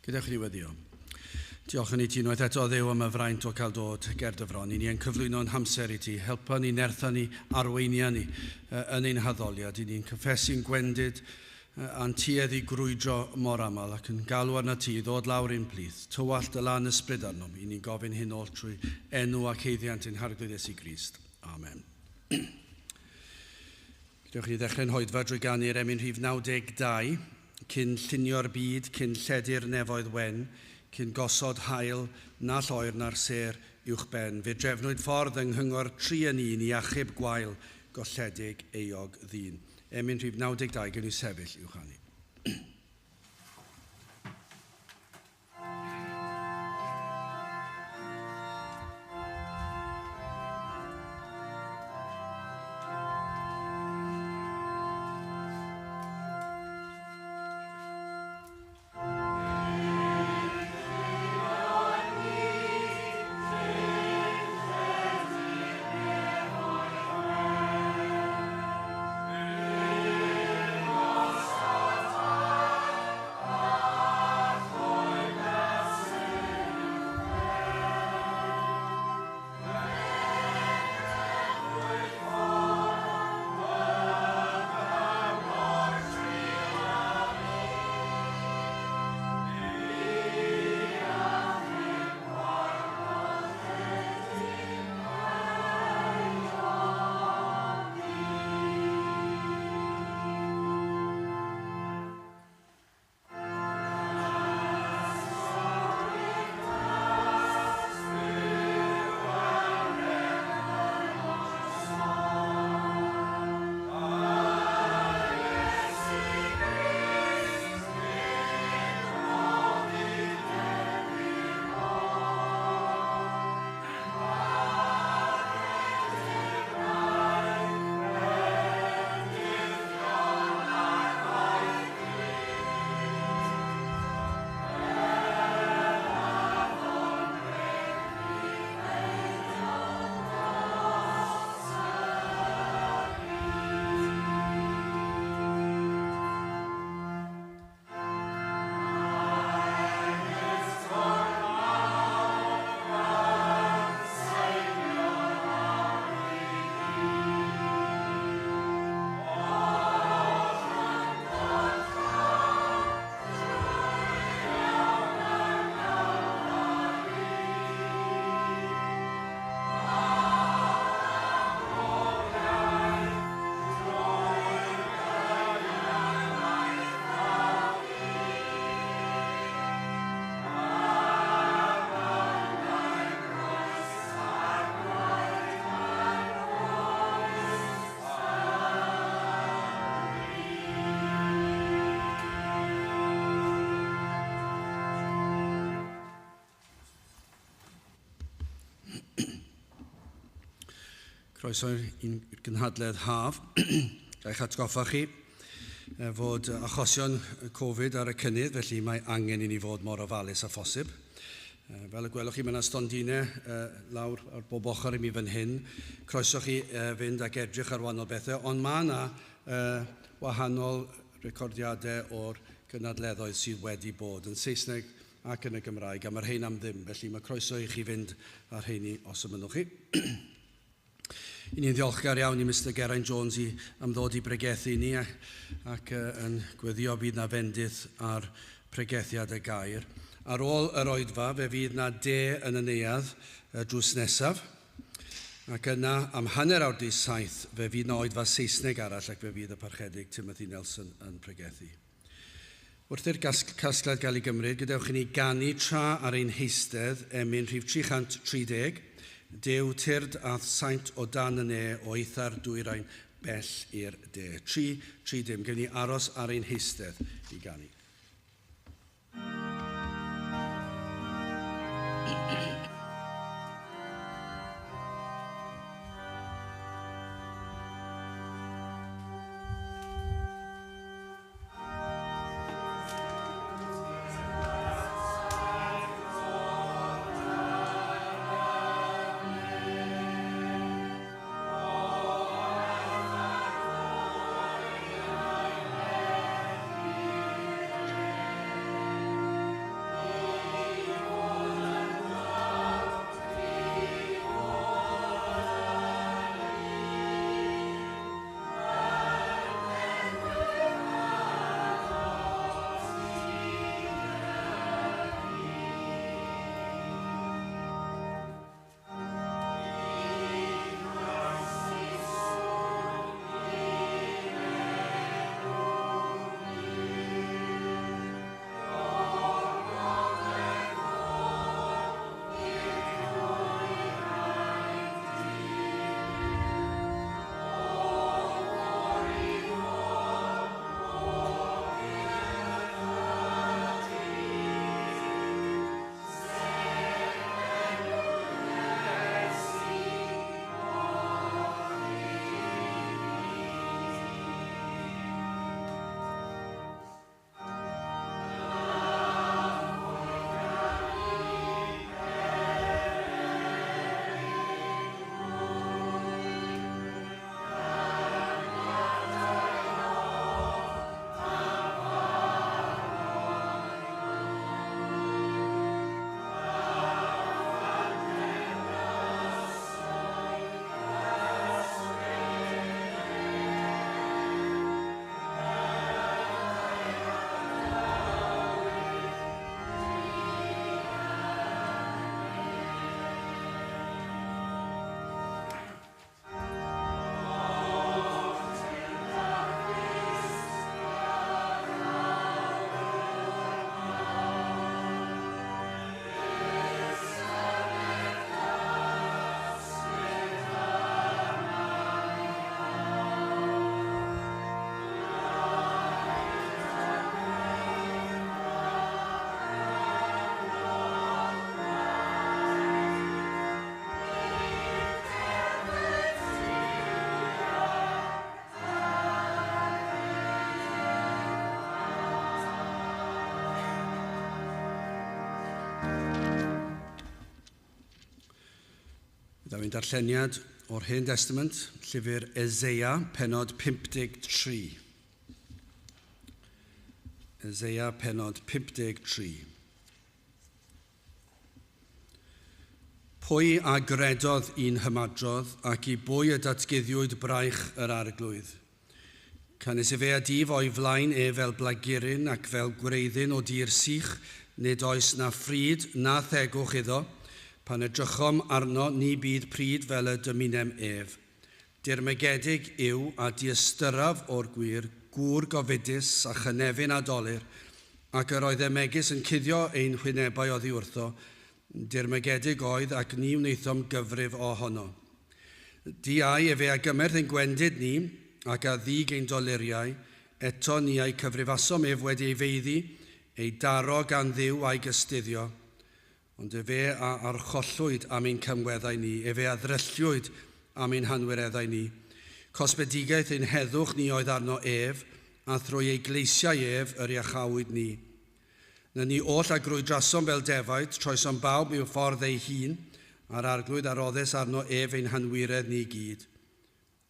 Gadewch i ni weddïo. Diolch yn i ti unwaith eto, Dduw, am y fraint o cael dod ger dy fron. I ni yn cyflwyno'n hamser i ti. Helpa ni, nertha ni, arweinia ni yn ein haddoliad. I ni'n cyffesu'n gwendid a'n tuedd i grwydro mor aml ac yn galw arna ti i ddod lawr i'n plith. Tywallt dy lan ysbryd arnom. I ni'n gofyn hyn oll trwy enw ac haeddiant ein Harglwydd Iesu Grist. Amen. Gadewch i ni ddechrau'n hoedfa drwy ganu'r emyn rhif 92, cyn llunio'r byd, cyn lledu'r nefoedd wen, cyn gosod haul na lloer na'r sêr uwch ben. Fe drefnwyd ffordd yng nghyngor 3 yn 1 i achub gwael golledig euog ddyn. Emyn rhif 92, gewn ni sefyll i'w chanu. Croeso i'n gynhadledd haf. Ga i'ch atgoffa chi fod achosion Covid ar y cynnydd, felly mae angen i ni fod mor ofalus â phosib. Fel y gwelwch chi, mae yna stondinau lawr ar bob ochr i mi fan hyn. Croeso chi fynd ac edrych ar wahanol bethau, ond mae yna wahanol recordiadau o'r gynadleddoedd sydd wedi bod yn Saesneg ac yn y Gymraeg, a mae'r rhein am ddim, felly mae croeso i chi fynd ar rheini os ymynnwch chi. I ni'n ddiolchgar iawn i Mr Geraint Jones i am ddod i bregethu i ni ac yn gweddio bydd na fendith ar pregethiad y gair. Ar ôl yr oedfa, fe fydd na de yn y neuadd drws nesaf. Ac yna, am 7:30, fe fydd na oedfa Saesneg arall ac fe fydd y parchedig Timothy Nelson yn pregethu. Wrth i'r casgliad gael ei gymryd, gadewch i ni ganu tra ar ein heistedd, emyn rhif 330, Duw tyrd a'th saint o dan y ne o eitha'r dwyrain bell i'r de. 3, 3 dim. Gewn ni aros ar ein heistedd i ganu. Mae'n darlleniad o'r Hen Testament, llyfr Eseia, penod 53. Eseia, penod 53. Pwy a gredodd i'n hymadrodd ac i bwy y datguddiwyd braich yr arglwydd? Canys efe a dif o'i flaen e fel blaguryn ac fel gwreiddyn o dir sych, nid oes na phryd na thegwch iddo. Pan edrychom arno, ni bydd pryd fel y dymunem ef. Dirmygedig yw a diystyraf o'r gwir, gŵr gofidus a chynefin a dolur, ac yr oedd e megis yn cuddio ein hwynebau oddi wrtho, dirmygedig oedd ac ni wnaethom gyfrif ohono. Diau efe a gymerth ein gwendid ni, ac a ddig ein doluriau, eto ni a'i cyfrifasom ef wedi ei feiddi, ei daro gan Dduw a'i gystuddio. Ond efe a archollwyd am ein cymweddau ni, efe a ddrylliwyd am ein hanwireddau ni. Cosbedigaeth ein heddwch ni oedd arno ef, a thrwy ei gleisiau ef yr iachawyd ni. Na ni oll a grwydrasom fel defaid, troesom bawb i'w ffordd ei hun, a'r arglwydd a roddes arno ef ein hanwiredd ni gyd.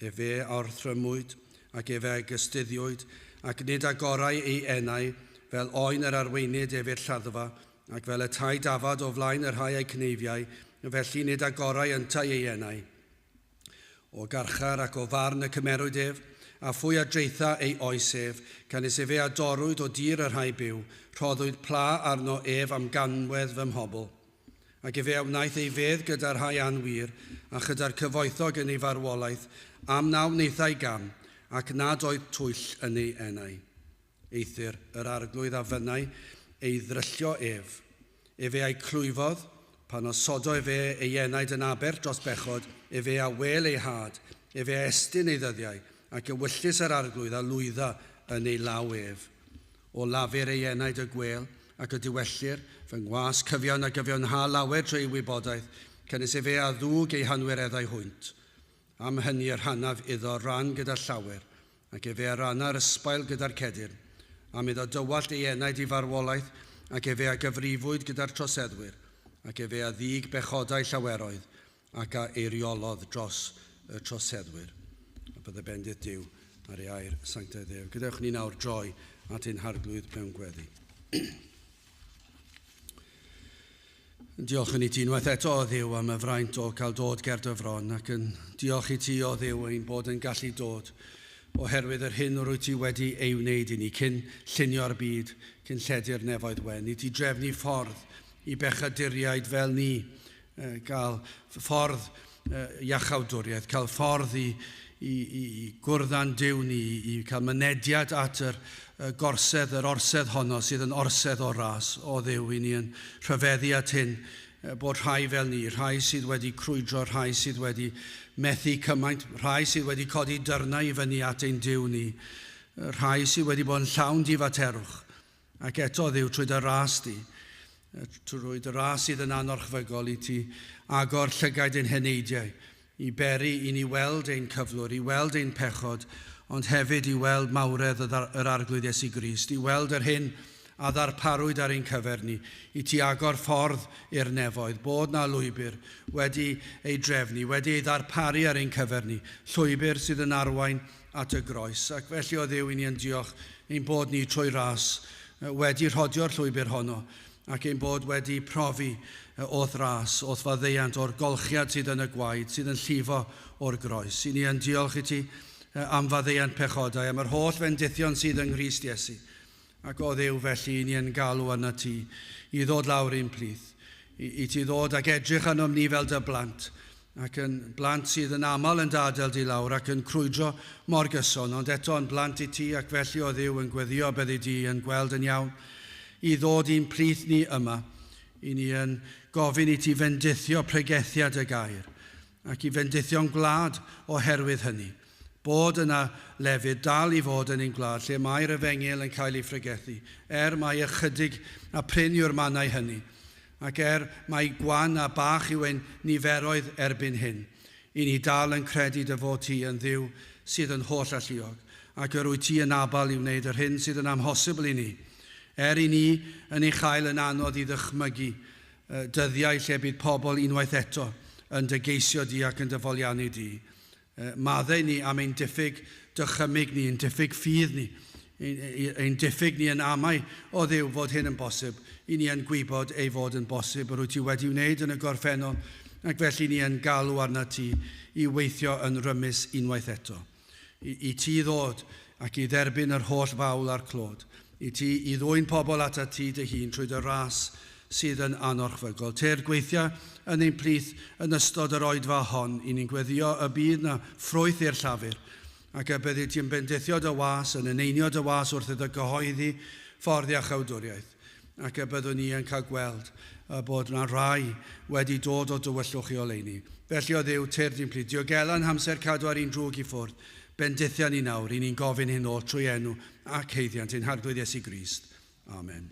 Efe a orthrymwyd, ac efe a gystuddiwyd, ac nid agorau ei enau, fel oen yr arweinid ef i'r lladdfa, ac fel y tai dafad o flaen y rhai a'i cneifiau, felly nid agorau yntau ei enau. O garchar ac o farn y cymerwyd ef, a phwy a dreitha ei oes ef, canys efe a dorwyd o dir y rhai byw, rhoddwyd pla arno ef am ganwedd fy mhobl. Ac efe a wnaeth ei fedd gyda'r rhai anwir, a chyda'r cyfoethog yn ei farwolaeth, am na wnaethai gam, ac nad oedd twyll yn ei enau. Eithr yr arglwydd a fynnai ei ddryllio ef. Efe a'i clwyfodd, pan osodo efe ei enaid yn aber dros bechod, efe a wel ei had, efe a estyn ei ddyddiau, ac ewyllys yr arglwydd a lwydda yn ei law ef. O lafur ei enaid y gwêl, ac y diwellir, fy ngwas cyfiawn a gyfiawnha lawer trwy ei wybodaeth, canys efe a ddwg ei hanwireddau hwynt. Am hynny y rhannaf iddo ran gyda llawer, ac efe a ranna'r ysbail gyda'r cedyrn. Am iddo dywallt ei enaid i farwolaeth, ac efe a gyfrifwyd gyda'r troseddwyr, ac efe a ddug bechodau llaweroedd, ac a eiriolodd dros y troseddwyr. A bydde bendith Duw ar ei air sanctaidd ef. Gadewch ni nawr droi at ein harglwydd mewn gweddi. Diolch yn i ti unwaith eto o Dduw am y fraint o cael dod ger dy fron ac yn diolch i ti o Dduw ein bod yn gallu dod oherwydd yr hyn rwyt ti wedi ei wneud i ni cyn llunio'r byd, cyn lledu'r nefoedd wen, i ti drefnu ffordd i bechaduriaid fel ni gael ffordd iachawdwriaeth, cael ffordd i, i, i, i gwrdd â'n Duw ni, i cael mynediad at yr gorsedd, yr orsedd honno sydd yn orsedd o ras o Dduw. I ni yn rhyfeddu at hyn, bod rhai fel ni, rhai sydd wedi crwydro, rhai sydd wedi methu cymaint, rhai sydd wedi codi dyrnau i fyny at ein Duw ni, rhai sydd wedi bod yn llawn difaterwch, ac eto Dduw trwy dy ras di, trwy dy ras sydd yn anorchfygol i ti agor llygaid ein heneidiau, i beri i ni weld ein cyflwr, i weld ein pechod, ond hefyd i weld mawredd yr Arglwydd Iesu Grist, i weld yr hyn a ddarparwyd ar ein cyfer ni, i ti agor ffordd i'r nefoedd, bod na lwybr wedi ei drefnu, wedi ei ddarparu ar ein cyfer ni, llwybr sydd yn arwain at y groes. Ac felly o Dduw i ni yn diolch ein bod ni trwy ras wedi rhodio'r llwybr honno ac ein bod wedi profi o'th ras, o'th faddeuant, o'r golchiad sydd yn y gwaed, sydd yn llifo o'r groes. I ni yn diolch i ti am faddeuant pechodau, am yr holl fendithion sydd yng Nghrist Iesu. Ac o Dduw felly i ni yn galw arna ti i ddod lawr i'n plith, i, i ti ddod ac edrych arnom ni fel dy blant, ac yn blant sydd yn aml yn dadael di lawr ac yn crwydro mor gyson, ond eto yn blant i ti ac felly o Dduw yn gweddio byddi di yn gweld yn iawn i ddod i'n plith ni yma, i ni yn gofyn i ti fendithio pregethiad y gair, ac i fendithio'n gwlad oherwydd hynny. Bod yna lefydd dal i fod yn ein gwlad lle mae'r efengyl yn cael ei phregethu, er mai ychydig a prin yw'r mannau hynny, ac er mai gwan a bach yw ein niferoedd erbyn hyn, i ni dal yn credu dy fod ti yn Dduw sydd yn holl alluog, ac yr wyt ti yn abal i wneud yr hyn sydd yn amhosibl i ni, er i ni yn ei chael yn anodd i ddychmygu dyddiau lle bydd pobl unwaith eto yn dy geisio di ac yn dy foliannu di. Maddau ni am ein diffyg dychymyg ni, ein diffyg ffydd ni, ein diffyg ni yn amau o Dduw fod hyn yn bosib. I ni yn gwybod ei fod yn bosib, yr wyt ti wedi wneud yn y gorffennol, ac felly ni yn galw arna ti i weithio yn rymus unwaith eto. I ti ddod ac i dderbyn yr holl fawl a'r clod. I ti i ddwyn pobl atat ti dy hun trwy dy ras sydd yn anorchfygol. Tyrd gweithia yn ein plith yn ystod yr oedfa hon, i ni'n gweddio y bydd na ffrwyth i'r llafur, ac y byddi ti'n bendithio dy was, yn eneinio dy was wrth iddo gyhoeddi ffordd iachawdwriaeth, ac y byddwn ni yn cael gweld y bod yna rai wedi dod o dywyllwch i oleuni. Felly o Dduw, tyrd i'n plith, diogela'n hamser cadw ar un drwg i ffwrdd, bendithia ni nawr, i ni'n gofyn hyn oll trwy enw ac haeddiant ein Harglwydd Iesu Grist. Amen.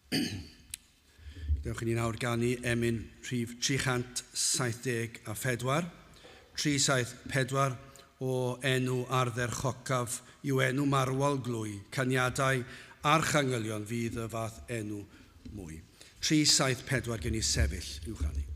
Dewch i ni nawr ganu emyn rhif 374. 374 o enw ardderchocaf yw enw marwol glwy, caniadau archangylion fydd y fath enw mwy. 374 gen i sefyll i'w chanu.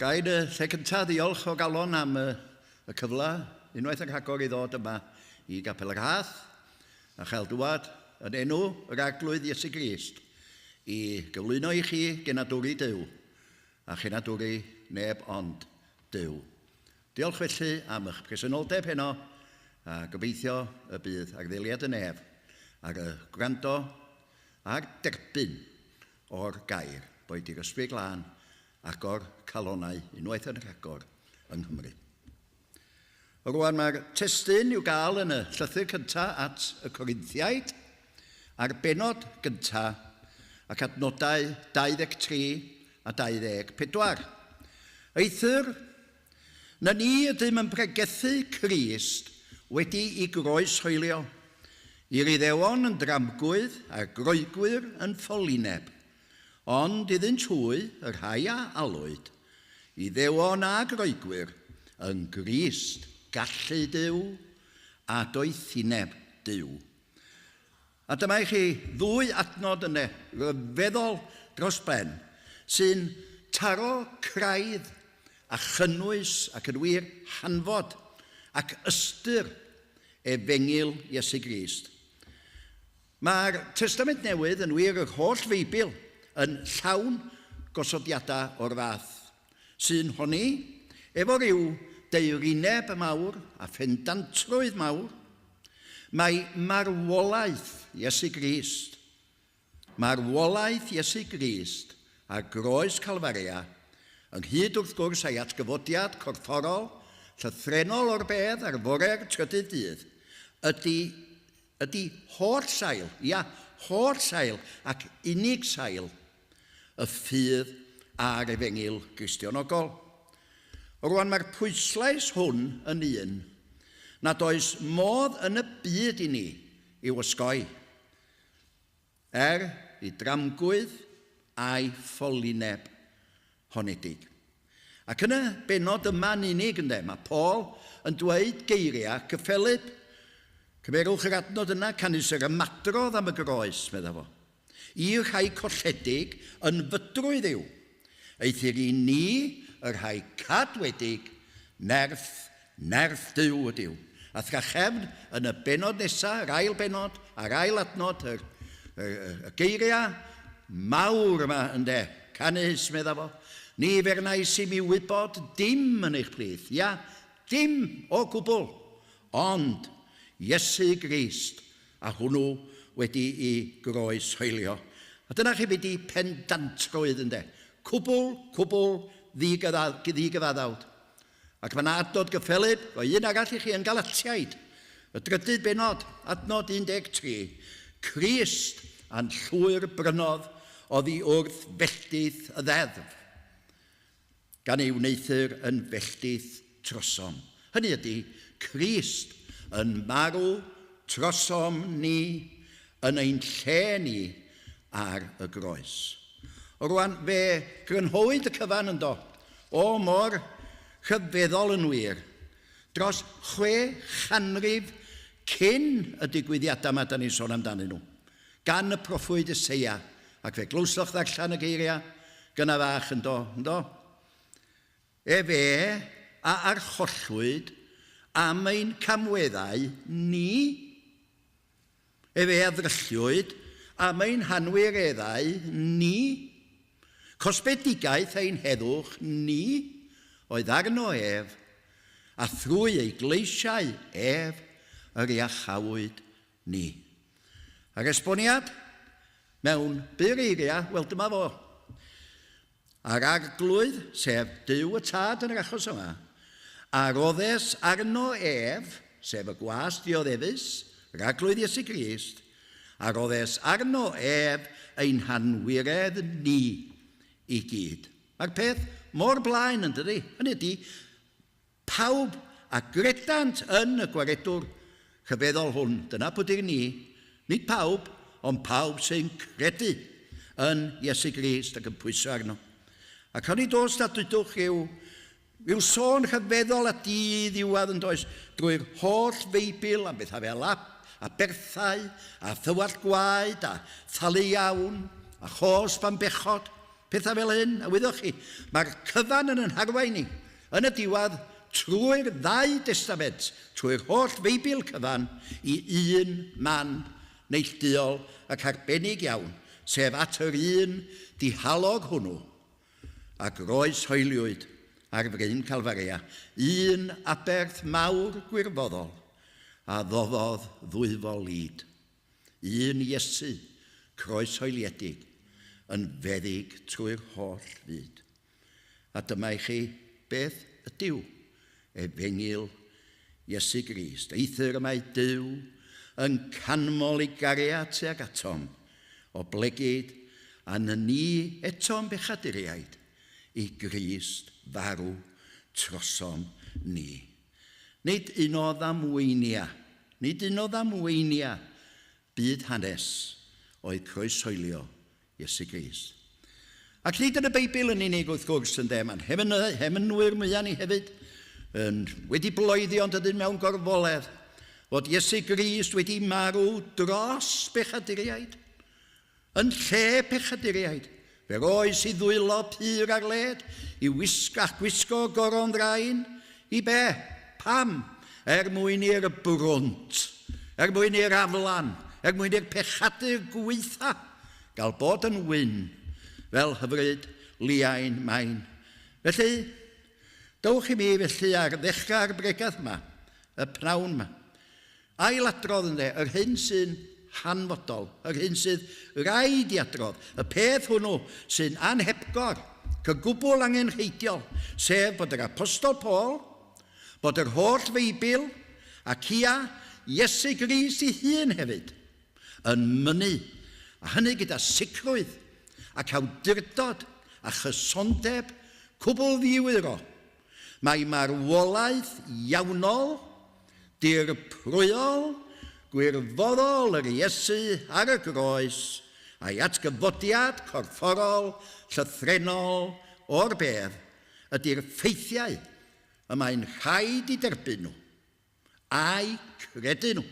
Ga i yn y lle cyntaf ddiolch o galon am y cyfle unwaith yn rhagor i ddod yma i Gapel y Rhath a chael dŵad yn enw yr Arglwydd Iesu Grist i gyflwyno i chi genadwri Duw a chenadwri neb ond Duw. Diolch felly am eich presenoldeb heno a gobeithio y bydd arddeliad y nef ar y gwrando a'r derbyn o'r gair, boed i'r Ysbryd Glân agor calonau unwaith yn rhagor yng Nghymru. Rwan mae'r testun i'w gael yn y llythyr cyntaf at y Corinthiaid, a'r benod gyntaf ac adnodau 23 a 24. Eithr, na ni ydym yn pregethu Crist wedi i groes hoelio, i'r Iddewon yn dramgwydd a'r Groegwyr yn ffolineb, ond iddynt hwy, y rhai a alwyd, Iddewon a Groegwyr, yn Grist gallu Duw a doethineb Duw. A dyma i chi ddwy adnod yna, ryfeddol dros ben, sy'n taro craidd a chynnwys ac yn wir hanfod ac ystyr Efengyl Iesu Grist. Mae'r Testament Newydd, yn wir yr holl Feibl, yn llawn gosodiadau o'r fath, sy'n honni, efo rhyw daerineb mawr a phendantrwydd mawr, mai marwolaeth Iesu Grist, marwolaeth Iesu Grist ar groes Calfaria, ynghyd wrth gwrs â'i atgyfodiad corfforol, llythrennol o'r bedd ar fore'r trydydd dydd, ydy, ydy holl sail, ia, holl sail ac unig sail y ffydd a'r efengyl Gristionogol. Rwan mae'r pwyslais hwn yn un nad oes modd yn y byd i ni i'w osgoi, er i dramgwydd a'i ffolineb honedig. Ac yn y bennod yma'n unig, ynde, mae Paul yn dweud geiriau cyffelyb. Cymerwch yr adnod yna, canys yr ymadrodd am y groes, medda fo. I'r rhai colledig yn fydrwydd yw, eithr i ni, y rhai cadwedig, nerth, nerth Duw ydyw. A thrachefn, yn y bennod nesaf, yr ail bennod, a'r ail adnod, y, y, y geiriau mawr yma, ynde, canys, medda fo, ni fernais i mi wybod dim yn eich plith, ia, dim o gwbl, ond Iesu Grist, a hwnnw wedi'i groeshoelio. A dyna chi be di pendantrwydd, ynde? Cwbl, cwbl ddigyfaddawd. Ac mae yna adnod gyffelyb, o un arall i chi yn Galatiaid, y drydydd bennod, adnod 13. Crist a'n llwyr brynodd oddi wrth felldith y ddeddf, gan ei wneuthur yn felldith trosom. Hynny ydy, Crist yn marw trosom ni yn ein lle ni ar y groes. Rwan, fe grynhowyd y cyfan ynddo, o mor rhyfeddol yn wir, dros 600 cyn y digwyddiadau yma da ni'n sôn amdanyn nhw, gan y proffwyd Eseia, ac fe glywsoch ddarllen y geiriau gyna fach ynddo, ynddo? Efe a archollwyd am ein camweddau ni. Efe a ddrylliwyd am ein hanwireddau ni. Cosbedigaeth ein heddwch ni oedd arno ef, a thrwy ei gleisiau ef yr iachawyd ni. A'r esboniad? Mewn byr eiriau, wel dyma fo. A'r Arglwydd, sef Duw y Tad yn yr achos yma, a roddes arno ef, sef y gwas dioddefus, yr Arglwydd Iesu Grist, a roddes arno ef ein hanwiredd ni i gyd. Mae'r peth mor blaen yn dydy. Hynny ydy, pawb a gredant yn y gwaredwr rhyfeddol hwn. Dyna pwy di'r ni. Nid pawb, ond pawb sy'n credu yn Iesu Grist ac yn pwyso arno. Ac oni dos na dudwch rhyw, rhyw sôn rhyfeddol a di-ddiwedd yn does, drwy'r holl Feibl am bethau fel ap, a berthau, a thywallt gwaed, a thalu iawn, a chosb am bechod. Pethau fel hyn, a wyddoch chi, mae'r cyfan yn yn harwain ni, yn y diwedd, trwy'r ddau destament, trwy'r holl Feibl cyfan, i un man neillduol ac arbennig iawn, sef at yr un dihalog hwnnw, a groeshoeliwyd ar fryn Calfaria, un aberth mawr gwirfoddol a ddoddodd ddwyfol lid. Un Iesu, croeshoeliedig, yn feddyg trwy'r holl fyd. A dyma i chi beth ydyw efengyl Iesu Grist. Eithr y mae Duw yn canmol ei gariad tuag atom, oblegid a ni eto'n bechaduriaid i Grist farw trosom ni. Nid un o ddamweinia, nid un o ddamweinia byd hanes oedd croeshoelio Iesu Grist. Ac nid yn y Beibl yn unig wrth gwrs yn de, mae'n hemynwyr mwyaf ni hefyd yn wedi bloeddio ond ydyn mewn gorfoledd fod Iesu Grist wedi marw dros bechaduriaid, yn lle pechaduriaid. Fe roes i ddwylo pur ar led, i wisgo a gwisgo goron ddrain, i be? Pam? Er mwyn i'r brwnt, er mwyn i'r aflan, er mwyn i'r pechadur gweitha, gael bod yn wyn, fel hyfryd liain main. Felly, dowch i mi felly ar ddechrau'r bregath yma, y pnawn yma. Ailadrodd ynde, yr hyn sy'n hanfodol, yr hyn sydd raid i adrodd, y peth hwnnw sy'n anhepgor, cygwbl angenrheidiol, sef bod yr Apostol Paul, bod yr holl Feibl, ac ia, Iesu Grist ei hun hefyd, yn mynnu, a hynny gyda sicrwydd ac awdurdod a chysondeb cwbl ddiwyro, Mae marwolaeth iawnol, dirprwyol, gwirfoddol yr Iesu ar y groes a'i atgyfodiad corfforol, llythrennol o'r bedd ydy'r ffeithiau y mae'n rhaid i derbyn nhw a'u credu nhw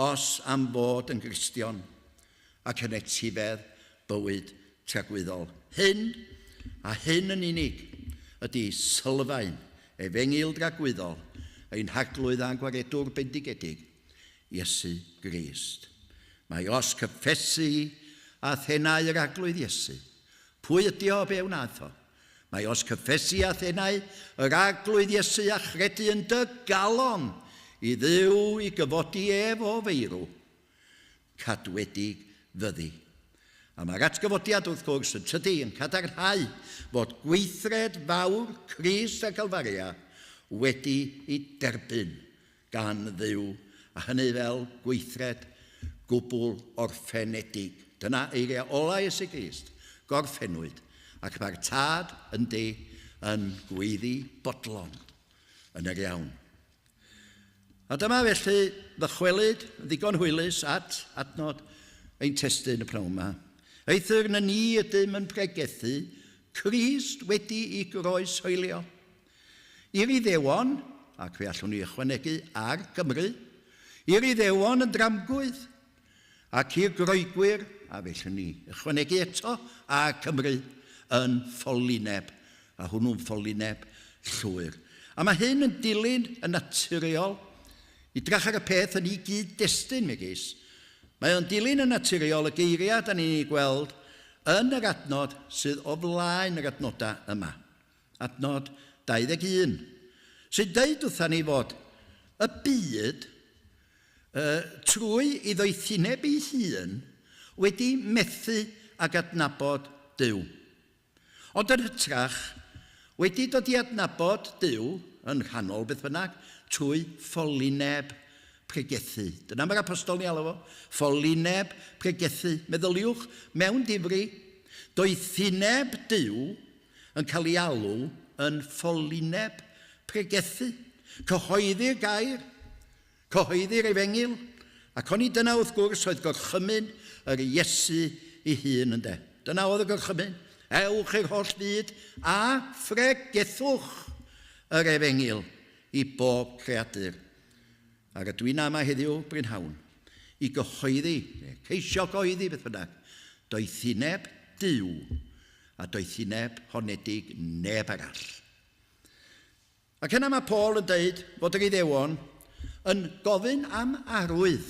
os am fod yn Gristion ac yn etifedd bywyd tragwyddol. Hyn, a hyn yn unig, ydy sylfaen efengyl dragwyddol ein Harglwydd a'n Gwaredwr bendigedig, Iesu Grist. Mae os cyffesu a thenau yr Arglwydd Iesu, pwy ydy o, be wnaeth o? Mae os cyffesu a thenau yr Arglwydd Iesu a chredu yn dy galon i Dduw i gyfodi ef o feirw, cadwedig fyddi. A mae'r atgyfodiad, wrth gwrs, yn tydi, yn cadarnhau fod gweithred fawr Crist a Calfaria wedi ei derbyn gan Dduw, a hynny fel gweithred gwbl orffenedig. Dyna eiriau ola Iesu Grist, gorffennwyd, ac mae'r Tad yndi yn gweiddi bodlon yn yr iawn. A dyma felly ddychwelyd yn ddigon hwylus at adnod ein testun y pnawn yma. Eithr na ni ydym yn pregethu Crist wedi i groeshoelio. I'r Iddewon, ac fe allwn ni ychwanegu ar Gymru, i'r Iddewon yn dramgwydd, ac i'r Groegwyr, a fe allwn ni ychwanegu eto ar Cymru, yn ffolineb, a hwnnw'n ffolineb llwyr. A mae hyn yn dilyn yn naturiol i drach ar y peth yn ei gyd-destun, megis. Mae o'n dilyn yn naturiol y geiriau da ni'n ei gweld yn yr adnod sydd o flaen yr adnodau yma. Adnod 21, sy'n deud wrtha ni fod y byd, trwy ei ddoethineb ei hun, wedi methu ag adnabod Duw. Ond yn hytrach, wedi dod i adnabod Duw, yn rhannol beth bynnag, trwy ffolineb pregethu. Dyna mae'r apostol ni alw fo, ffolineb pregethu. Meddyliwch mewn difri, doethineb Duw yn cael ei alw yn ffolineb pregethu. Cyhoeddi'r gair, cyhoeddi'r efengyl, ac oni dyna wrth gwrs oedd gorchymyn yr Iesu ei hun ynde. Dyna oedd y gorchymyn. Ewch i'r holl fyd a phregethwch yr efengyl i bob creadur. A rydw i'n yma heddiw brynhawn i gyhoeddi, neu ceisio cyhoeddi beth bynnag, doethineb Duw a doethineb honedig neb arall. Ac yna mae Paul yn dweud fod yr Iddewon yn gofyn am arwydd.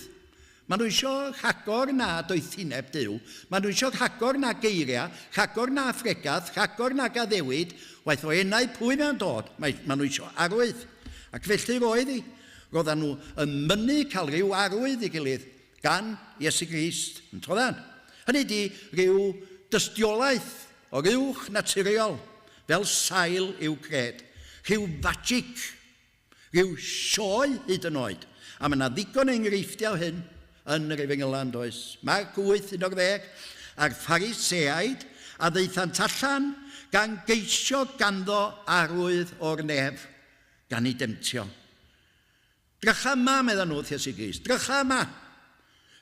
Maen nhw eisiau rhagor na doethineb Duw. Maen nhw eisiau rhagor na geiriau, rhagor na phregath, rhagor na gaddewid, waeth o enau pwy mae'n dod. Mae, maen nhw eisiau arwydd. Ac felly roedd hi. Roedden nhw yn mynnu cael rhyw arwydd i gilydd gan Iesu Grist yn troddan. Hynny ydi rhyw dystiolaeth o'r uwch naturiol fel sail i'w cred, rhyw fagic, rhyw sioe hyd yn oed. A mae yna ddigon enghreifftiau o hyn yn yr Efengylau, yn does? Marc 8, 11, a'r Phariseaid a ddaethant allan gan geisio ganddo arwydd o'r nef, gan ei demtio. Drycha yma, meddan nhw wrth Iesu Grist, drycha yma!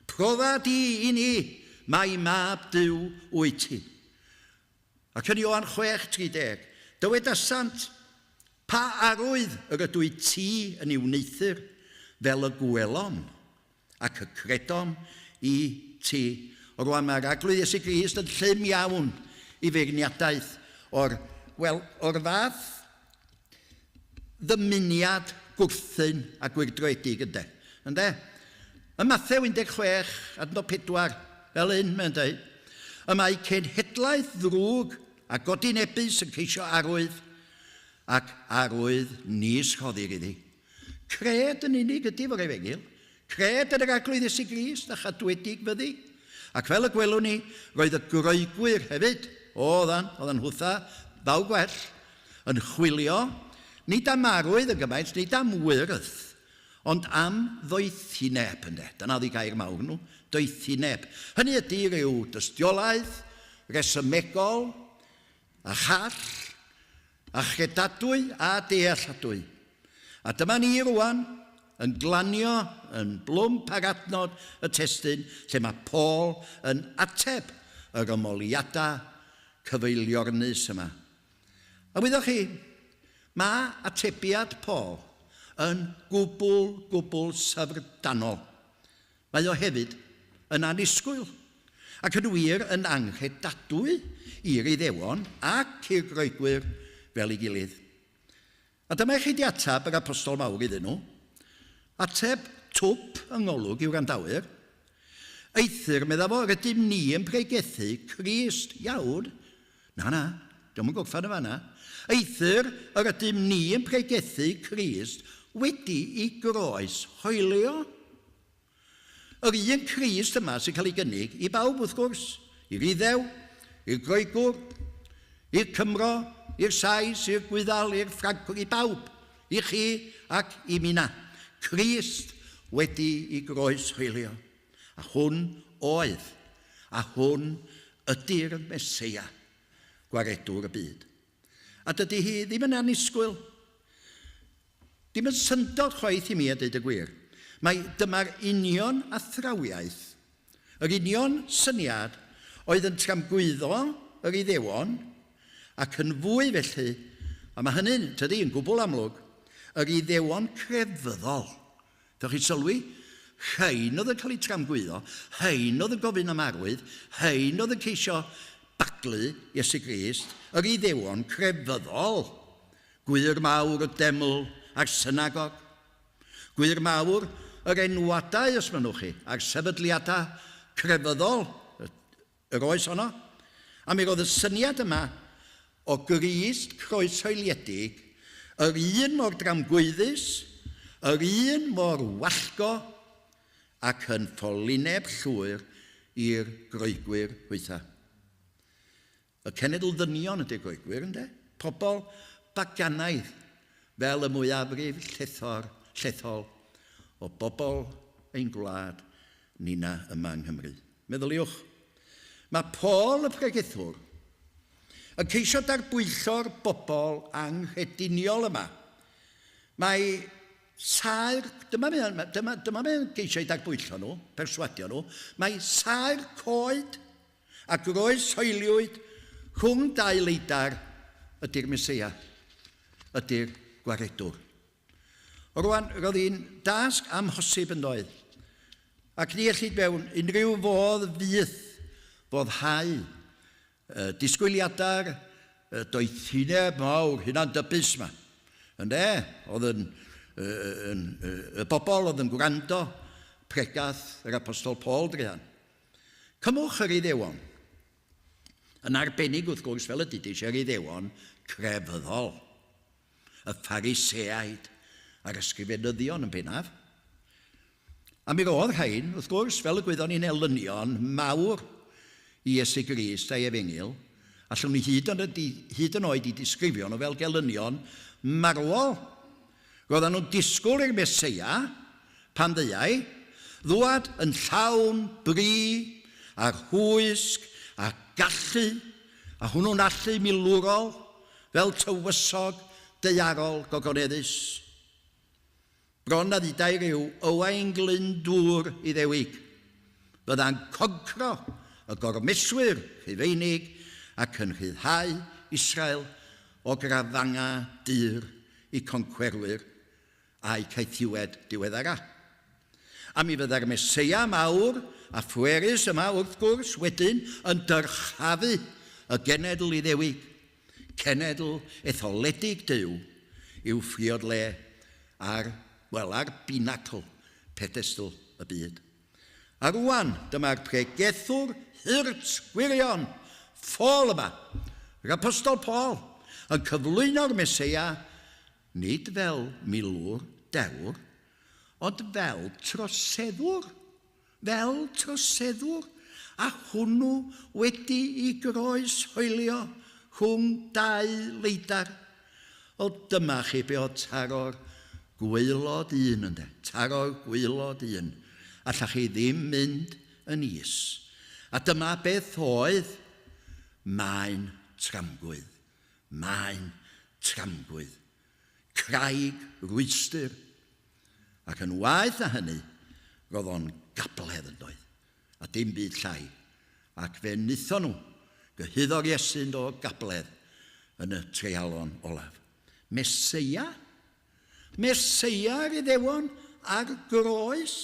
Profa di i ni mai mab Duw wyt ti. Ac yn Ioan 6:30, dywedasant, Pa arwydd yr ydwyt ti yn ei wneuthur, fel y gwelom ac y credom i ti? O rwan mae'r Arglwydd Iesu Grist yn llym iawn i feirniadaeth o'r, wel, o'r fath ddymuniad gwrthun a gwyrdroedig, ynde? Ynde? Ym Mathew 16, adnod 4, fel hyn mae'n dweud, y mae cenhedlaeth ddrwg a godinebus yn ceisio arwydd, ac arwydd nis rhoddir iddi. Cred yn unig ydy fo'r efengyl. Cred yn yr Arglwydd Iesu Grist a chadwedig fyddi. Ac fel y gwelwn ni, roedd y Groegwyr hefyd, oeddan, oeddan nhwtha ddaw gwell, yn chwilio, nid am arwydd yn gymaint, nid am wyrth, ond am ddoethineb, ynde. Dyna oedd eu gair mawr nhw, doethineb. Hynny ydy rhyw dystiolaeth resymegol a chall, a chredadwy a dealladwy. A dyma ni rwan yn glanio yn blwmp ar adnod y testun lle mae Paul yn ateb yr ymholiadau cyfeiliornus yma. A wyddoch chi, mae atebiad Paul yn gwbl, gwbl syfrdanol. Mae o hefyd yn annisgwyl, ac yn wir yn anghredadwy i'r Iddewon ac i'r Groegwyr fel ei gilydd. A dyma i chi di ateb yr apostol mawr iddyn nhw. Ateb twp yng ngolwg i'w wrandawyr. Eithr, medda fo, rydym ni yn pregethu Crist iawn. Na, na, dio'm yn gorffen yn fanna. Eithr, yr ydym ni yn pregethu Crist wedi i groes hoelio. Yr un Crist yma sy'n cael ei gynnig i bawb, wrth gwrs, i'r Iddew, i'r Groegwr, i'r Cymro, i'r Sais, i'r Gwyddal, i'r Ffrancwr, i bawb, i chi ac i minna. Crist wedi i groes hoelio. A hwn oedd, a hwn ydy'r Meseia, gwaredwr y byd. A dydy hi ddim yn annisgwyl. Dim yn syndod chwaith i mi a deud y gwir. Mai dyma'r union athrawiaeth, yr union syniad oedd yn tramgwyddo yr Iddewon, ac yn fwy felly, a mae hynny'n, tydi, yn gwbl amlwg, yr Iddewon crefyddol. Ddech chi'n sylwi? Rhain oedd yn cael eu tramgwyddo, rhain oedd yn gofyn am arwydd, rhain oedd yn ceisio baglu Iesu Grist, yr Iddewon crefyddol, gwŷr mawr y deml a'r synagog, gwŷr mawr yr enwadau, os mynnwch chi, a'r sefydliadau crefyddol yr oes honno. A mi roedd y syniad yma o Grist croeshoeliedig, yr un mor dramgwyddus, yr un mor wallgo, ac yn ffolineb llwyr i'r Groegwyr hwytha. Y cenedl ddynion ydy'r Groegwyr, ynde? Pobl baganaidd, fel y mwyafrif llethor, llethol o bobl ein gwlad ninna yma yng Nghymru. Meddyliwch, mae Paul y pregethwr yn ceisio darbwyllo'r bobl anghrediniol yma. Mae saer, dyma mae'n dyma, dyma mae'n ceisio i darbwyllo nhw, perswadio nhw, mae saer coed a groeshoeliwyd rhwng dau leidr ydy'r Meseia, ydy'r gwaredwr. Rwan, roedd hi'n dasg amhosib yn doedd, ac ni ellid mewn unrhyw fodd fyth foddhau disgwyliadau'r doethineb mawr hunandybus yma. Ynde? Oedd yn, yn, y bobl oedd yn gwrando pregath yr apostol Paul druan. Cymwch yr Iddewon. Yn arbennig, wrth gwrs, fel y dudis, yr Iddewon crefyddol. Y Phariseaid a'r ysgrifenyddion yn bennaf. A mi roedd rhain, wrth gwrs, fel y gwyddon ni'n elynion mawr i Iesu Grist a'i efengyl, allwn ni hyd yn, hyd yn oed i disgrifio nhw fel gelynion marwol. Roedden nhw'n disgwyl i'r Meseia pan ddeuai, ddwad yn llawn bri a rhwysg a gallu, a hwnnw'n allu milwrol, fel tywysog daearol gogoneddus. Bron na ddudai rhyw Owain Glyndŵr Iddewig, fydda'n concro y gormeswyr Rhufeinig ac yn rhyddhau Israel o grafangau dur i concwerwyr a'u caethiwed diweddara. A mi fydda'r Meseia mawr a phwerus yma, wrth gwrs, wedyn yn dyrchafu y genedl Iddewig, cenedl etholedig Duw, i'w phriod le ar, wel, ar binacl, pedestl y byd. A rwan, dyma'r pregethwr hurt gwirion, ffôl yma, yr Apostol Paul, yn cyflwyno'r Meseia nid fel milwr dewr, ond fel troseddwr, fel troseddwr, a hwnnw wedi i groes hoelio rhwng dau leidr. O, dyma chi be oedd taro'r gwaelod un, ynde? Taro'r gwaelod un. Allach chi ddim mynd yn is. A dyma beth oedd maen tramgwydd. Maen tramgwydd. Craig rwystr. Ac yn waeth na hynny, roedd o'n gabledd yn doedd, a dim byd llai. Ac fe wnaethon nhw gyhuddo'r Iesu'n o gabledd yn y treialon olaf. Meseia? Meseia'r Iddewon ar groes?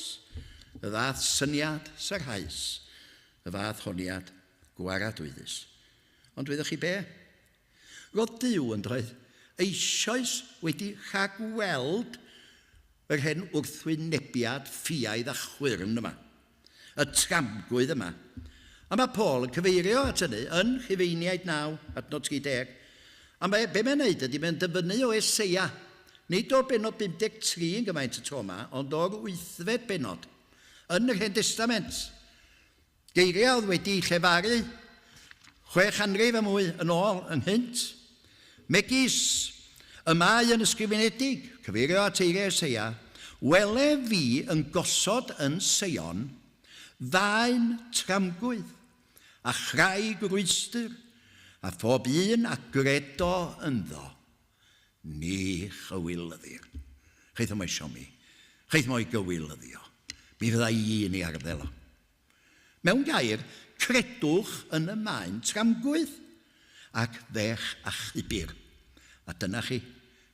Y fath syniad sarhaus, y fath honiad gwaradwyddus. Ond wyddoch chi be? Roedd Duw, yn doedd, eisoes wedi rhagweld yr hen wrthwynebiad ffiaidd a chwyrn yma, y tramgwydd yma. A mae Paul yn cyfeirio at hynny yn Rhufeiniaid 9, adnod 30. A mae, be mae'n neud ydy mae'n dyfynnu o Eseia, nid o'r bennod 53 yn gymaint y tro yma, ond o'r wythfed bennod yn yr Hen Destament. Geiriau oedd wedi llefaru 600 a mwy yn ôl ynghynt, megis, Y mae yn ysgrifenedig, cyfeirio at eiriau Eseia, Wele fi yn gosod yn Seion faen tramgwydd, a chraig rwystr, a phob un a gredo ynddo, ni chywilyddir. Cheith o mo'i siomi, cheith mo'i gywilyddio. Mi fydda i un i arddel o. Mewn gair, credwch yn y maen tramgwydd, ac fe'ch achubir. A dyna chi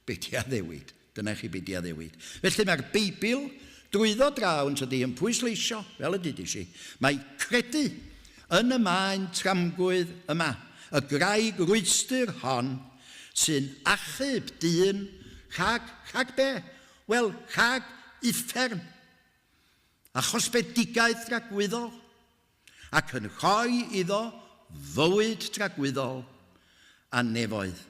be di addewid. Dyna chi be di addewid. Felly mae'r Beibl drwyddo draw yn tydi yn pwysleisio, fel y dudis i, mae credu yn y maen tramgwydd yma, y graig rwystr hon, sy'n achub dyn rhag, rhag be? Wel, rhag uffern. A chosbedigaeth dragwyddol, ac yn rhoi iddo fywyd tragwyddol a nefoedd.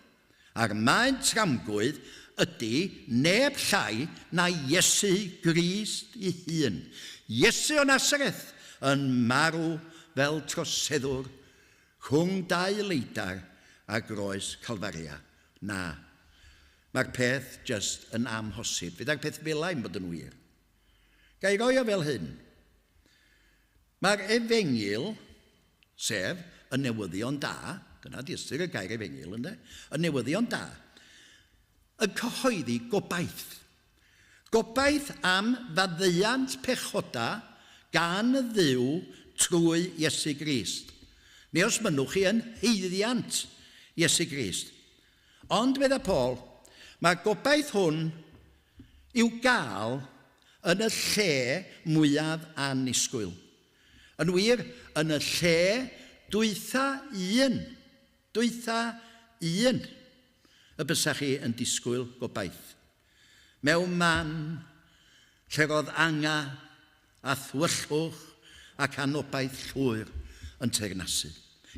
A'r maen tramgwydd ydy neb llai na Iesu Grist ei hun, Iesu o Nasareth, yn marw fel troseddwr rhwng dau leidr ar groes Calfaria. Na, mae'r peth jyst yn amhosib. Fedai'r peth felai'm bod yn wir. Ga i roi o fel hyn? Mae'r efengyl, sef y newyddion da, dyna di ystyr y gair efengyl, ynde? Y newyddion da, yn cyhoeddi gobaith. Gobaith am faddeuant pechoda gan Dduw trwy Iesu Grist. Neu os mynnwch chi, yn haeddiant Iesu Grist. Ond, medda Paul, mae'r gobaith hwn i'w gael yn y lle mwyaf annisgwyl. Yn wir, yn y lle dwytha un, dwytha un, y bysa chi yn disgwyl gobaith. Mewn man lle roedd anga a thywyllwch ac anobaith llwyr yn teyrnasu.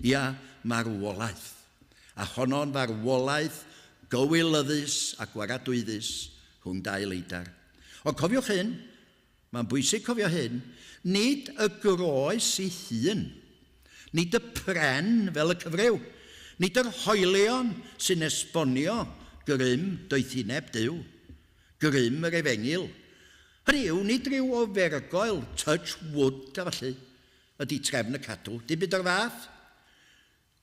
Ia, marwolaeth. A honno'n farwolaeth gywilyddus a gwaradwyddus rhwng dau leidr. Ond cofiwch hyn, mae'n bwysig cofio hyn, nid y groes ei hun, nid y pren fel y cyfryw, nid yr hoelion sy'n esbonio grym doethineb Duw, grym yr efengyl. Hynny yw, nid rhyw ofergoel touch wood a falle ydy trefn y cadw. Dim byd o'r fath.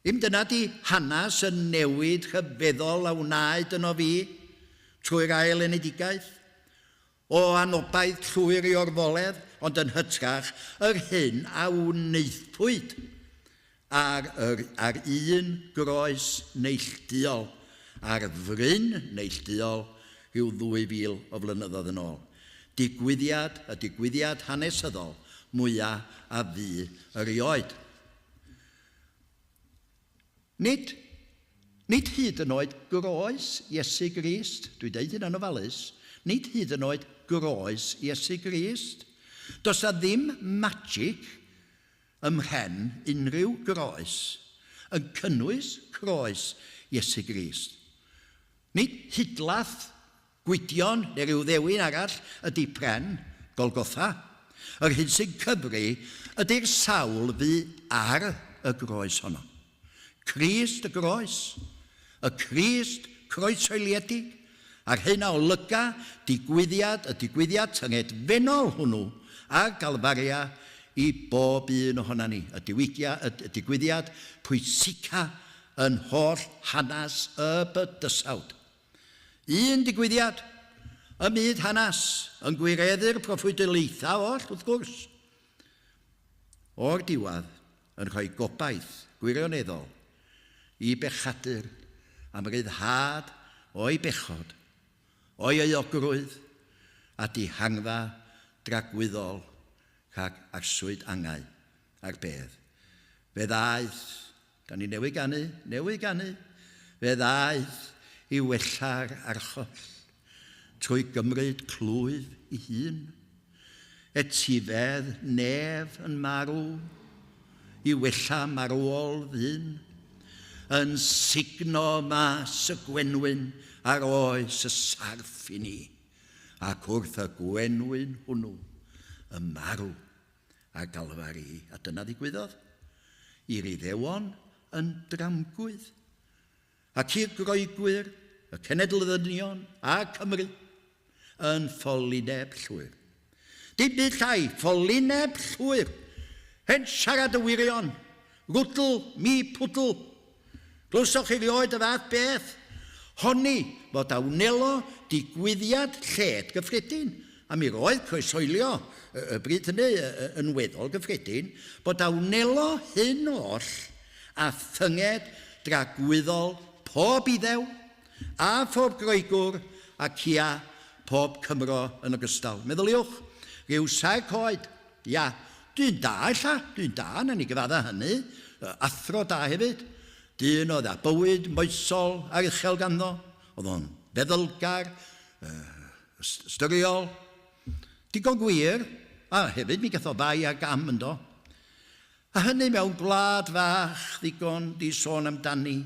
Im dyna di hanes y newid rhyfeddol a wnaed yno fi trwy'r ail enedigaeth. O anobaith llwyr i orfoledd, ond yn hytrach yr hyn a wnaethpwyd ar, yr, ar un groes neillduol, ar fryn neillduol rhyw 2,000 o flynyddoedd yn ôl. Digwyddiad, y digwyddiad hanesyddol mwyaf a fu erioed. Nid, nid hyd yn oed groes Iesu Grist, dwi'n deud hynna'n ofalus, nid hyd yn oed groes Iesu Grist. Does na ddim magic ym mhen unrhyw groes, yn cynnwys croes Iesu Grist. Nid hudlath Gwydion neu ryw ddewin arall ydy pren Golgotha. Yr hyn sy'n cyfri ydy'r sawl fu ar y groes honno. Crist y groes, y Crist croeshoeliedig, a'r hyn a olyga digwyddiad y digwyddiad tyngedfennol hwnnw ar Galfaria i bob un ohonan ni, y diwygia, y digwyddiad pwysica yn holl hanes y bydysawd. Un digwyddiad ym myd hanes yn gwireddu'r proffwydoliaethau oll, wrth gwrs. O'r diwedd, yn rhoi gobaith gwirioneddol i bechadur am ryddhad o'i bechod, o'i euogrwydd a dihangfa dragwyddol rhag arswyd angau a'r bedd. Fe ddaeth Da ni newydd ganu, newydd ganu. Fe ddaeth i wella'r archoll trwy gymryd clwyf i hun. Etifedd nef yn marw i wella marwol ddyn, yn sugno mas y gwenwyn ar oes y sarff i ni, ac wrth y gwenwyn hwnnw y marw a Galfari, a dyna ddigwyddodd, i'r Iddewon yn dramgwydd, ac i'r Groegwyr, y cenedl-ddynion a Cymru, yn ffolineb llwyr. Dim byd llai, ffolineb llwyr. Hen siarad y wirion, rwdl, mi pwdl. Glywsoch chi rioed y fath beth? Honni fod a wnelo digwyddiad lled gyffredin, a mi roedd croeshoelio y bryd hynny yn weddol gyffredin, bod a wnelo hyn oll a thynged dragwyddol pob Iddew a phob Groegwr ac ia, pob Cymro yn ogystal. Meddyliwch, rhyw saer coed, Ia, dyn da ella, dyn da, na ni gyfadda hynny, athro da hefyd, dyn oedd â bywyd moesol aruchel ganddo, oedd o'n feddylgar, ystyriol, digon gwir, a hefyd mi gath o fai a gam ynddo. A hynny mewn gwlad fach ddigon di sôn amdani,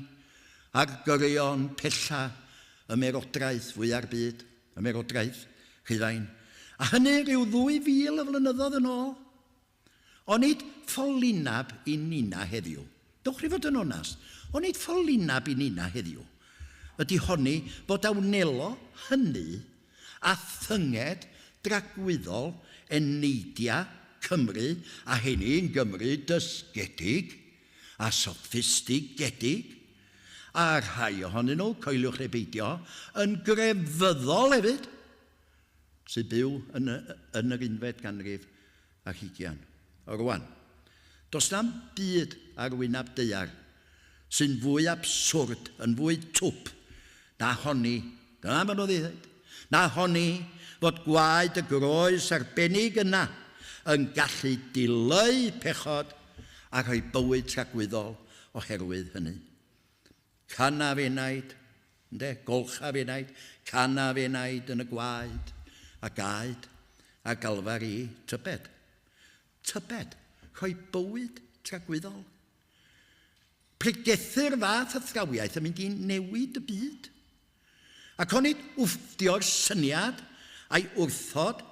ar gyrion pella ymerodraeth fwya'r byd. Ymerodraeth Rhufain, a hynny rhyw 2,000 o flynyddoedd yn ôl. Onid ffolineb i nina heddiw, dewch ni fod yn onast, onid ffolineb i nina heddiw ydy honni fod a wnelo hynny a thynged dragwyddol eneidia Cymru, a hynny yn Gymru dysgedig a soffistigedig, A rhai ohonyn nhw, coeliwch neu beidio, yn grefyddol hefyd, sy'n byw yn, yn yr unfed ganrif ar hugian. O rwan, does na'm byd ar wyneb daear sy'n fwy abswrd, yn fwy twp, na honni, dyna maen nhw'n ddeud, na honni fod gwaed y groes arbennig yna yn gallu dileu pechod a rhoi bywyd tragwyddol oherwydd hynny. Canaf enaid, ynde, golchaf enaid, canaf enaid yn y gwaed, a gaed, a galfar i, tybed. Tybed, rhoi bywyd tragwyddol. Pregethu'r fath athrawiaeth yn mynd i newid y byd. Ac onid wfftio'r syniad a'i wrthod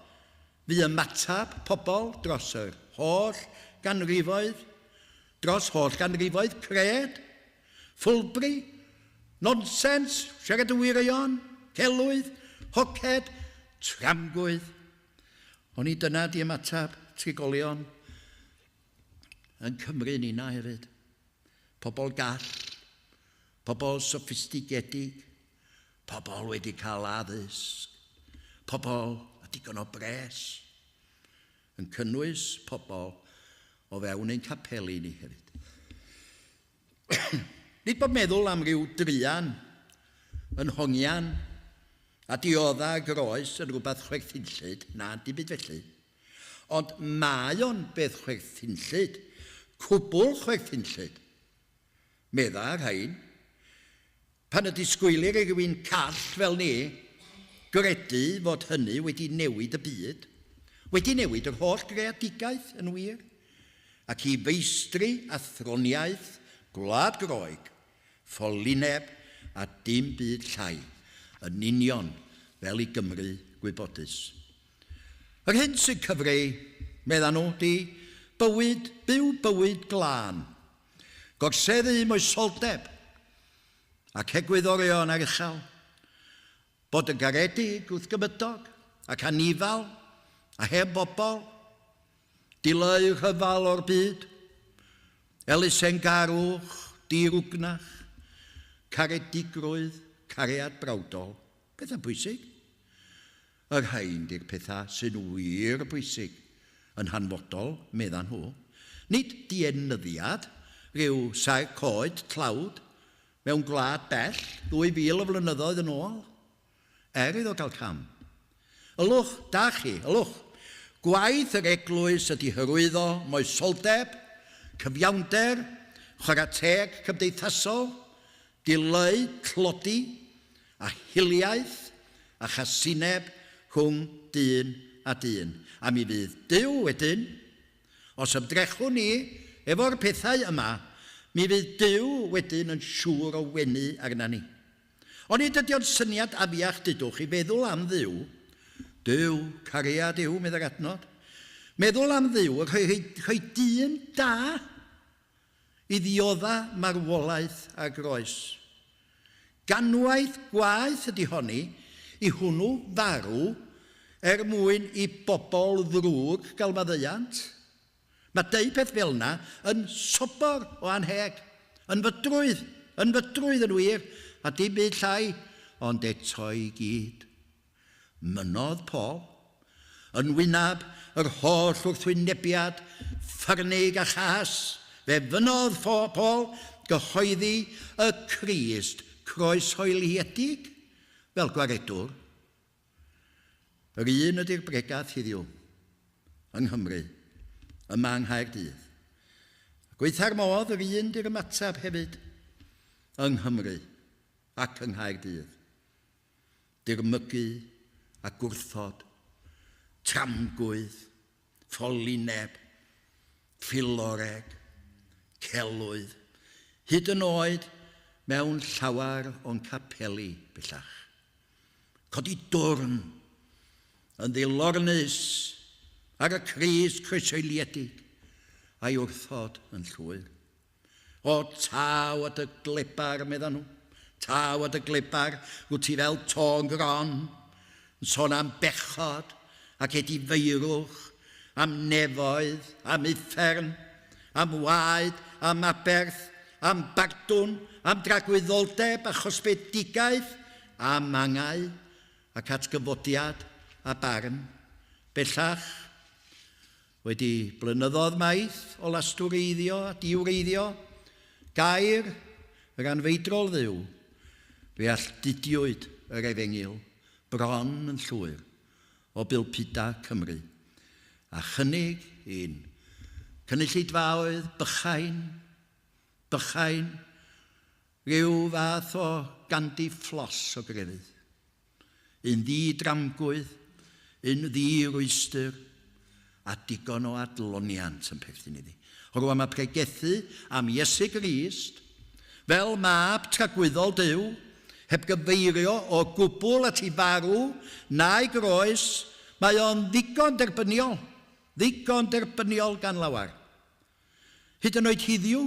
fu ymateb pobl dros yr holl ganrifoedd, dros holl ganrifoedd cred, ffwlbri, nonsens, siarad y wirion, celwydd, hoced, tramgwydd. Oni dyna di ymateb trigolion yn Cymru nina hefyd. Pobl gall, pobl soffistigedig, pobl wedi cael addysg, pobl a digon o bres, yn cynnwys pobl o fewn ein capeli ni hefyd. Nid bod meddwl am ryw druan yn hongian a diodda groes yn rhywbeth chwerthinllyd, na, dim byd felly. Ond mae o'n beth chwerthinllyd, cwbl chwerthinllyd. Medda rhain, pan y disgwylir i rywun call fel ni gredu fod hynny wedi newid y byd, wedi newid yr holl greadigaeth yn wir, ac i feistri athroniaeth Gwlad Groeg, ffolineb a dim byd llai, yn union fel i Gymru gwybodus. Yr hyn sy'n cyfri, medda nhw, di bywyd, byw bywyd glân, gorseddu moesoldeb ac egwyddorion aruchel, bod yn garedig wrth gymydog ac anifal a heb bobl, dileu rhyfel o'r byd, elusengarwch, dirwgnach, caredigrwydd, cariad brawdol, pethau pwysig. Y rhain di'r pethau sy'n wir bwysig, yn hanfodol, medda nhw. Nid dienyddiad, rhyw saer coed tlawd, mewn gwlad bell, 2,000 o flynyddoedd yn ôl, er iddo gael cam. Ylwch, da chi, ylwch. Gwaith yr eglwys ydy hyrwyddo moesoldeb, cyfiawnder, chwarae teg cymdeithasol, dileu tlodi a hiliaeth a chasineb rhwng dyn a dyn. A mi fydd Duw wedyn, os ymdrechwn ni efo'r pethau yma, mi fydd Duw wedyn yn siŵr o wenu arna ni. Onid ydy o'n syniad afiach, dudwch, i feddwl am Dduw? Duw, cariad yw, meddai'r adnod. Meddwl am Dduw yn rhoi, rhoi dyn da i ddiodda marwolaeth ar groes. Ganwaith gwaeth ydy honni i hwnnw farw er mwyn i bobl ddrwg gael maddeuant. Mae deud peth fel yna yn sobor o anheg, yn fydrwydd, yn fydrwydd yn wir, a dim byd llai, ond eto i gyd. Mynnodd Paul, yn wyneb yr holl wrthwynebiad ffyrnig a chas, fe fynnodd Paul gyhoeddi y Crist croeshoeliedig fel gwaredwr. Yr un ydy'r bregath heddiw yng Nghymru, yma yng Nghaerdydd. Gweitha'r modd, yr un di'r ymateb hefyd yng Nghymru ac yng Nghaerdydd. Dirmygu a gwrthod, tramgwydd, ffolineb, ffiloreg, celwydd, hyd yn oed mewn llawer o'n capeli bellach. Codi dwrn yn ddilornus ar y Crist croeshoeliedig a'i wrthod yn llwyr. O, taw at y glebar, medda nhw. Taw at y glebar, wyt ti fel tôn gron, yn sôn am bechod ac edifeirwch, am nefoedd, am uffern, am waed, am aberth, am bardwn, am dragwyddoldeb a chosbedigaeth, am angau ac atgyfodiad a barn. Bellach, Wedi blynyddoedd maith o lastwreiddio a diwreiddio gair yr anfeidrol Dduw, fe alltudiwyd yr Efengyl bron yn llwyr o bulpudau Cymru, a chynnig i'n cynulleidfaoedd bychain, bychain, rhyw fath o gandi fflos o grefydd. Un ddi-dramgwydd, un ddi-rwystr, a digon o adloniant yn perthyn iddi. Rwan mae pregethu am Iesu Grist fel mab tragwyddol Duw, heb gyfeirio o gwbl at ei farw na'i groes, mae o'n ddigon derbyniol, ddigon derbyniol gan lawer. Hyd yn oed hiddiw,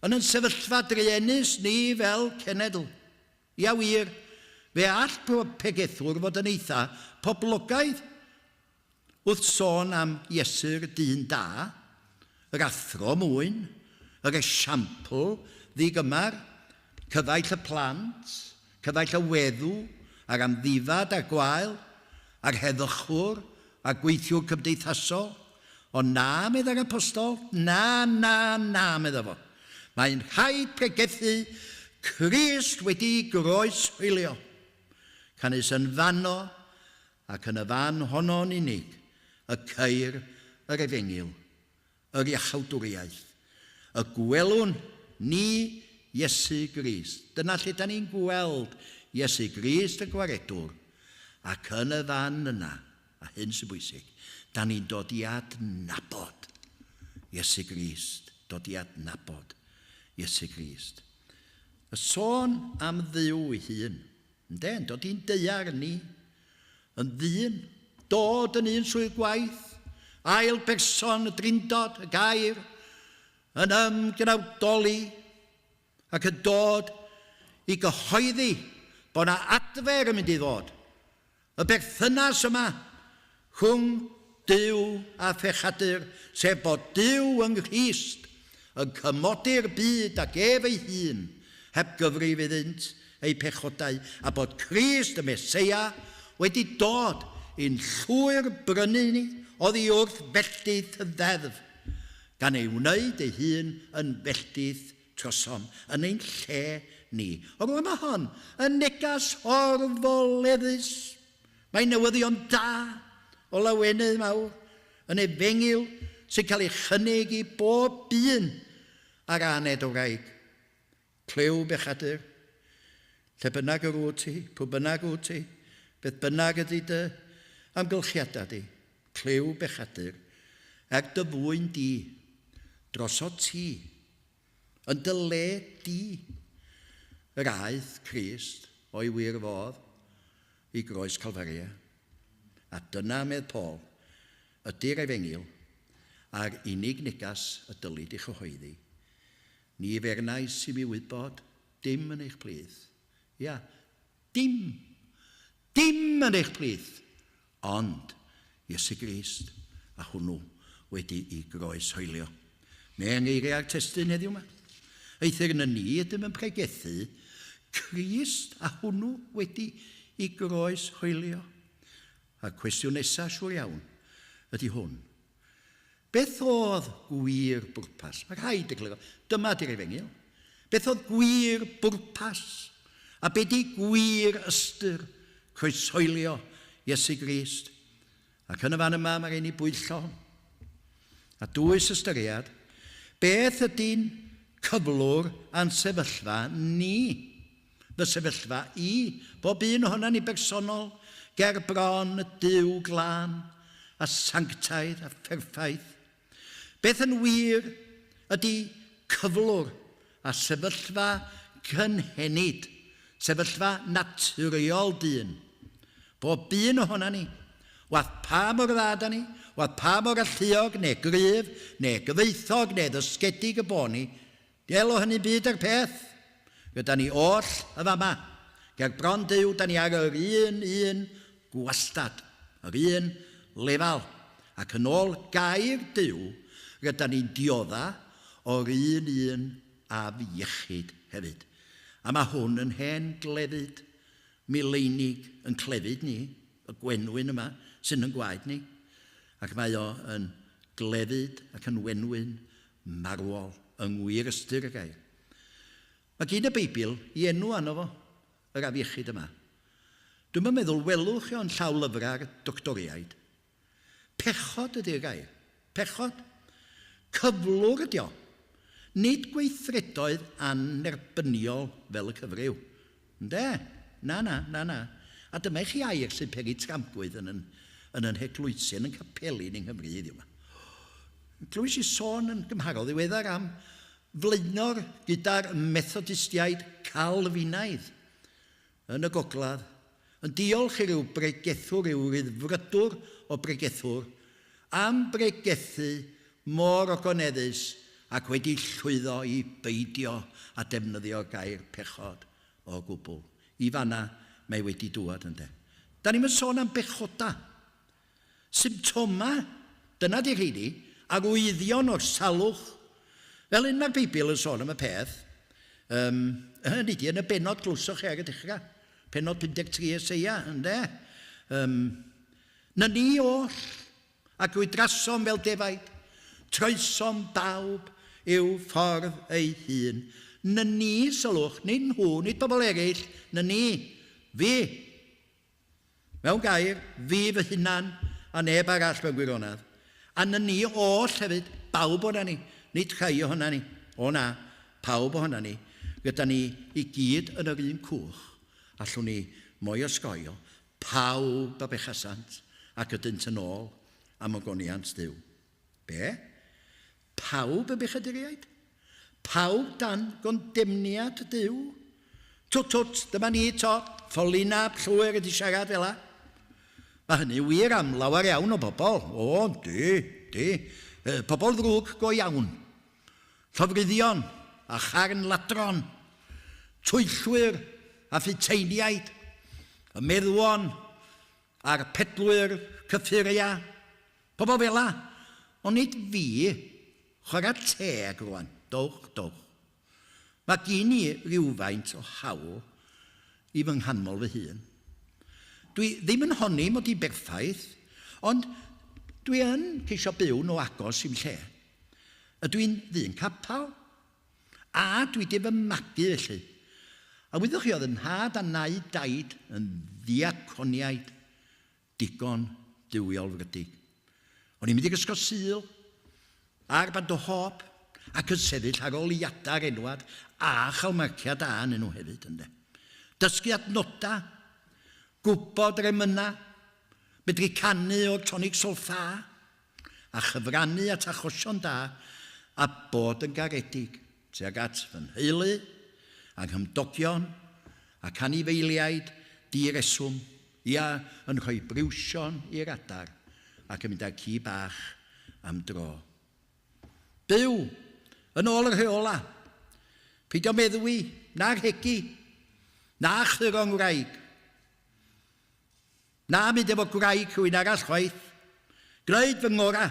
yn yn sefyllfa druenus ni fel cenedl. Ia wir, fe all pregethwr fod yn eitha poblogaidd. Wrth sôn am Iesu'r dyn da, yr athro mwyn, yr esiampl ddigymar, cyfaill y plant, cyfaill y weddw, a'r amddifad a'r gwael, a'r heddychwr, a'r gweithiwr cymdeithasol. Ond na, meddai'r apostol, na, na, na, medda fo. Mae'n rhaid pregethu Crist wedi'i groeshoelio. Canys yn fanno ac yn y fan honno'n unig y ceir yr efengyl, yr iachawdwriaeth, y gwelwn ni Iesu Grist. Dyna lle da ni'n gweld Iesu Grist y Gwaredwr, ac yn y fan yna, a hyn sy'n bwysig, da ni'n dod i adnabod Iesu Grist, dod i adnabod Iesu Grist. Y sôn am Dduw ei hun, Ynde, yn dod i'n daear ni, yn ddyn, dod yn un swydd gwaith, ail berson y drindod, y gair, yn ymgnawdoli ac yn dod i gyhoeddi bod yna adfer yn mynd i ddod. Y berthynas yma rhwng Duw a phechadur, sef bod Duw yng Nghrist yn cymodi'r byd ag ef ei hun, heb gyfrif iddynt eu pechodau, a bod Crist y Meseia wedi dod i'n llwyr brynu ni oddi wrth felltith y ddeddf, gan ei wneud ei hun yn felltith trosom yn ein lle ni. Ond rwan mae hon yn neges orfoleddus. Mae newyddion da o lawenydd mawr yn efengyl sy'n cael ei chynnig i bob un ar aned o wraig. Clyw bechadur, lle bynnag yr wyt ti, pwy bynnag wyt ti, beth bynnag ydy dy amgylchiadau di, clyw bechadur, er dy fwyn di, drosot ti, Yn dy le di, yr aeth Crist o'i wir fodd i groes Calfaria. A dyna, medd Paul, ydy'r efengyl, a'r unig negas y dylid ei chyhoeddi. Ni fernais i mi wybod dim yn eich plith. Ia, dim! Dim yn eich plith! Ond Iesu Grist, a hwnnw wedi'i groeshoelio. Neu yng ngeiriau'r testun heddiw yma. Eithr yn y ni ydym yn pregethu Crist a hwnnw wedi'i groeshoelio. A'r cwestiwn nesaf, siŵr iawn, ydy hwn. Beth oedd gwir bwrpas? Mae rhaid egluro. Dyma di'r efengyl. Beth oedd gwir bwrpas? A be di gwir ystyr croeshoelio Iesu Grist? Ac yn y fan yma mae rhaid ni bwyllo a dwys ystyriad beth ydy'n cyflwr a'n sefyllfa ni. Fy sefyllfa i, bob un ohonan ni bersonol, ger bron y Duw glân a sanctaidd a pherffaith. Beth yn wir ydy cyflwr a sefyllfa cynhenid, sefyllfa naturiol dyn? Bob un ohonan ni, wath pa mor dda da ni, wath pa mor alluog neu gryf neu gyfoethog neu ddysgedig y bo ni, Del o hynny'n byd â'r peth. Gyda ni oll y fama. Ger bron Duw, da ni ar yr un un gwastad, yr un lefal. Ac yn ôl gair Duw, ryda ni'n diodda o'r un un afiechyd hefyd. A mae hwn yn hen glefyd mileinig yn clefyd ni, y gwenwyn yma sy'n yn gwaed ni. Ac mae o yn glefyd ac yn wenwyn marwol, yng ngwir ystyr y gair. Mae gin y Beibl i enw arno fo, yr afiechyd yma. Dwi'm yn meddwl welwch chi o'n llawlyfrau'r doctoriaid. Pechod ydy'r gair. Pechod. Cyflwr ydy o. Nid gweithredoedd annerbyniol fel y cyfryw. Ynde? Na, na, na, na. A dyma i chi air sy'n peri tramgwydd yn yn, yn yn heglwysi, yn yn capeli ni yng Nghymru heddiw yma. Clywis i sôn yn gymharol ddiweddar am flaenor gyda'r Methodistiaid Calfinaidd yn y Gogledd, yn diolch i ryw bregethwr, ryw ryddfrydwr o bregethwr, am bregethu mor ogoneddus ac wedi llwyddo i beidio â defnyddio'r gair pechod o gwbl. I fanna mae wedi dŵad, ynde. Da ni'm yn sôn am bechoda. Symptoma, dyna di rheini, arwyddion o'r salwch. Fel un mae'r Beibl yn sôn am y peth, um, hynny di, yn y benod glwsoch chi ar y dechrau, penod 53 Eseia, ynde? Um, na ni oll, a gwydраsom fel defaid, troesom bawb i'w ffordd ei hun. Na ni, sylwch, nid nhw, nid bobl eraill, na ni, fi. Mewn gair, fi fy hunan a neb arall mewn gwirionedd. A na ni oll hefyd, bawb o'na ni, nid rhai ohona ni. O na, pawb ohona ni, gyda ni i gyd yn yr un cwch, allwn ni mo'i osgoi o, pawb a bechasant ac ydynt yn ôl am ogoniant Duw. Be? Pawb yn bechaduriaid? Pawb dan gondemniad Duw? Twt, twt, dyma ni to, ffolinab llwyr ydi siarad fel 'a. Mae hynny wir am lawer iawn o bobl. O, di, di. Pobl ddrwg go iawn. Llofruddion a charn ladron. Twyllwyr a phuteiniaid. Y meddwon a'r pedlwyr cyffuriau. Pobl fel 'a. Ond nid fi. Chwarae teg rwan. Dowch, dowch. Mae gin i rywfaint o hawl i fy nghanmol fy hun. Dwi ddim yn honni mod i'n berffaith, ond dwi yn ceisio byw'n o agos i'm lle. Ydw i'n ddyn capel, a dwi 'di fy magu felly. A wyddoch chi, oedd 'y nhad a nai daid yn ddiaconiaid digon duwiolfrydig. O'n i'n mynd i'r ysgol Sul, ar band o hop, ac yn sefyll ar oleuadau'r enwad a chael marciau da yn nhw hefyd, ynde. Dysgu adnodau, gwybod yr emynau, medru canu o'r tonic sol-ffa, a chyfrannu at achosion da a bod yn garedig tuag at fy nheulu, a nghymdogion, ac anifeiliaid di-reswm, ia, yn rhoi briwsion i'r adar ac yn mynd â'r ci bach am dro. Byw yn ôl y rheola. Peidio meddwi, na rhegi, na churo ngwraig. Na mynd efo gwraig rhywun arall chwaith. Gwneud fy ngorau.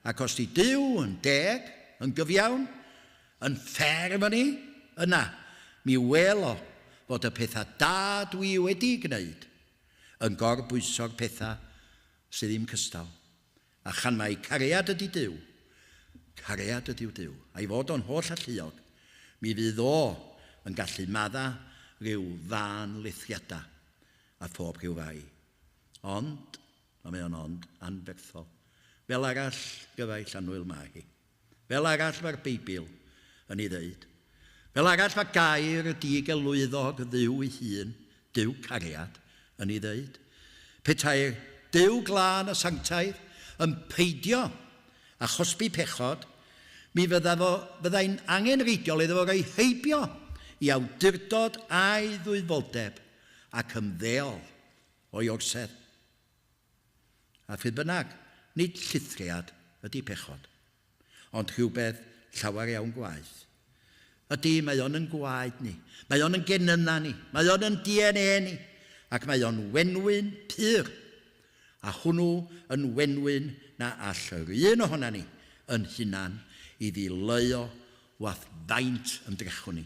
Ac os 'di Duw yn deg, yn gyfiawn, yn ffair efo ni, yna, mi wel o fod y pethau da dwi wedi gwneud yn gorbwyso'r pethau sydd ddim cystal. A chan mai cariad ydi Duw, cariad ydyw Duw, a'i fod o'n holl alluog, mi fydd o yn gallu madda rhyw fân lithriadau a phob rhyw fai. Ond, a mae o'n ond, anferthol. Fel arall, gyfaill annwyl mae hi. Fel arall mae'r Beibl yn ei ddeud. Fel arall mae gair y digelwyddog Dduw ei hun, Duw cariad, yn ei ddeud. Petai'r Duw glân a sanctaidd yn peidio â chosbi pechod, mi fydda fo, fyddai'n angenrheidiol iddo fo roi heibio i awdurdod a'i ddwyfoldeb ac ymddeol o'i orsedd. A phryd bynnag, nid llithriad ydy pechod, ond rhywbeth llawer iawn gwaeth. Ydy, mae o'n yn gwaed ni, mae o'n yn genynnau ni, mae o'n yn DNA ni, ac mae o'n wenwyn pur, a hwnnw yn wenwyn na all yr un ohona ni yn hunan i ddileuo wath faint ymdrechwn ni.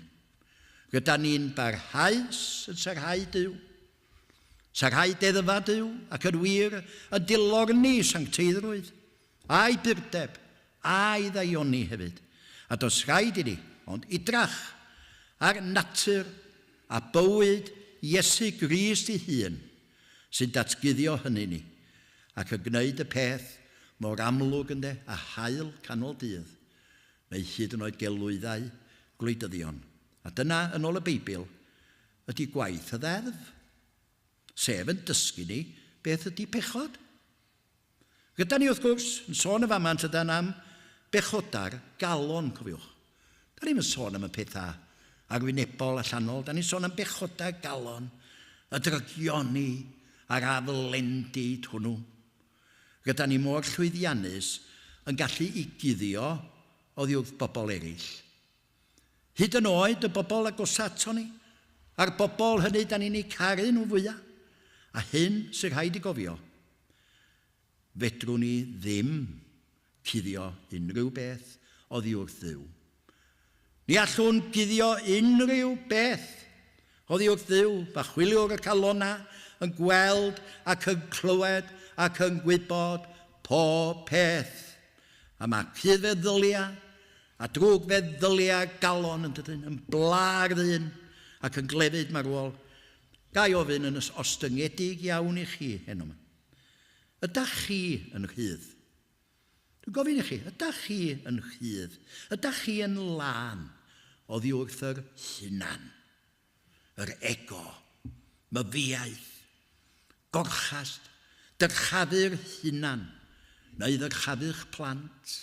Rydan ni'n barhaus yn sarhau Duw, sarhau deddfau Duw, ac yn wir, yn dilorni sancteiddrwydd, a'i burdeb, a'i ddaioni hefyd. A does rhaid i ni ond idrach ar natur a bywyd Iesu Grist ei hun sy'n datguddio hynny ni, ac yn gwneud y peth mor amlwg ynde a haul canol dydd. neu hyd yn oed gelwyddau gwleidyddion. A dyna, yn ôl y Beibl, ydy gwaith y ddeddf, sef yn dysgu ni beth ydy pechod. Gyda ni, wrth gwrs, yn sôn y fama yn tydan am bechodau'r galon, cofiwch. Da ni'n sôn am y pethau arwynebol allanol, da ni'n sôn am bechodau'r galon, y drygioni a'r aflendid hwnnw. Rydan ni mor llwyddiannus yn gallu i guddio oddi wrth bobl eraill. Hyd yn oed y bobl agosa ato ni, a'r bobl hynny da ni'n eu caru nhw fwya. A hyn sy'n rhaid i gofio. Fedrwn ni ddim cuddio unrhyw beth oddi wrth Dduw. Ni allwn guddio unrhyw beth oddi wrth Dduw. Mae chwiliwr y calonnau yn gweld ac yn clywed ac yn gwybod pob peth. A mae cudd-feddyliau a drwg-feddyliau galon yn dydyn, yn bla'r ddyn ac yn glefyd marwol. Ga i ofyn yn ostyngedig iawn i chi heno yma. Ydach chi yn rhydd? Dwi'n gofyn i chi, ydach chi yn rhydd? Ydach chi yn lân oddi wrth yr hunan, yr ego, myfiaeth, gorchast, dyrchafu'r hunan, neu ddyrchafu'ch plant,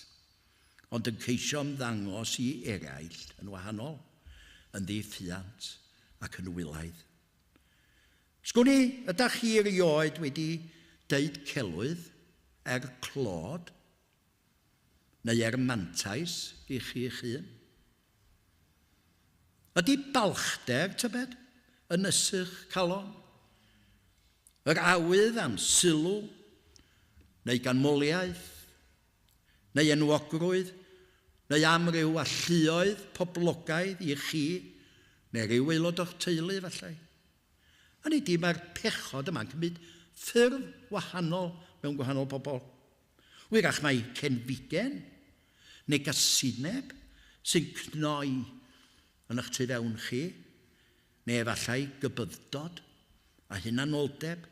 ond yn ceisio ymddangos i eraill yn wahanol, yn ddiffuant ac yn wylaidd? Sgwn i, ydach chi erioed wedi deud celwydd er clod neu er mantais i chi'ch hun? Ydy balchder, tybed, yn ysu'ch calon? Yr awydd am sylw neu ganmoliaeth neu enwogrwydd neu am ryw alluoedd poblogaidd i chi neu ryw aelod o'ch teulu efallai? Hynny ydi, mae'r pechod yma'n cymryd ffurf wahanol mewn gwahanol bobl. Wyrach mai cenfigen neu gasineb sy'n cnoi yn eich tu fewn chi, neu efallai gybyddod a hunanoldeb.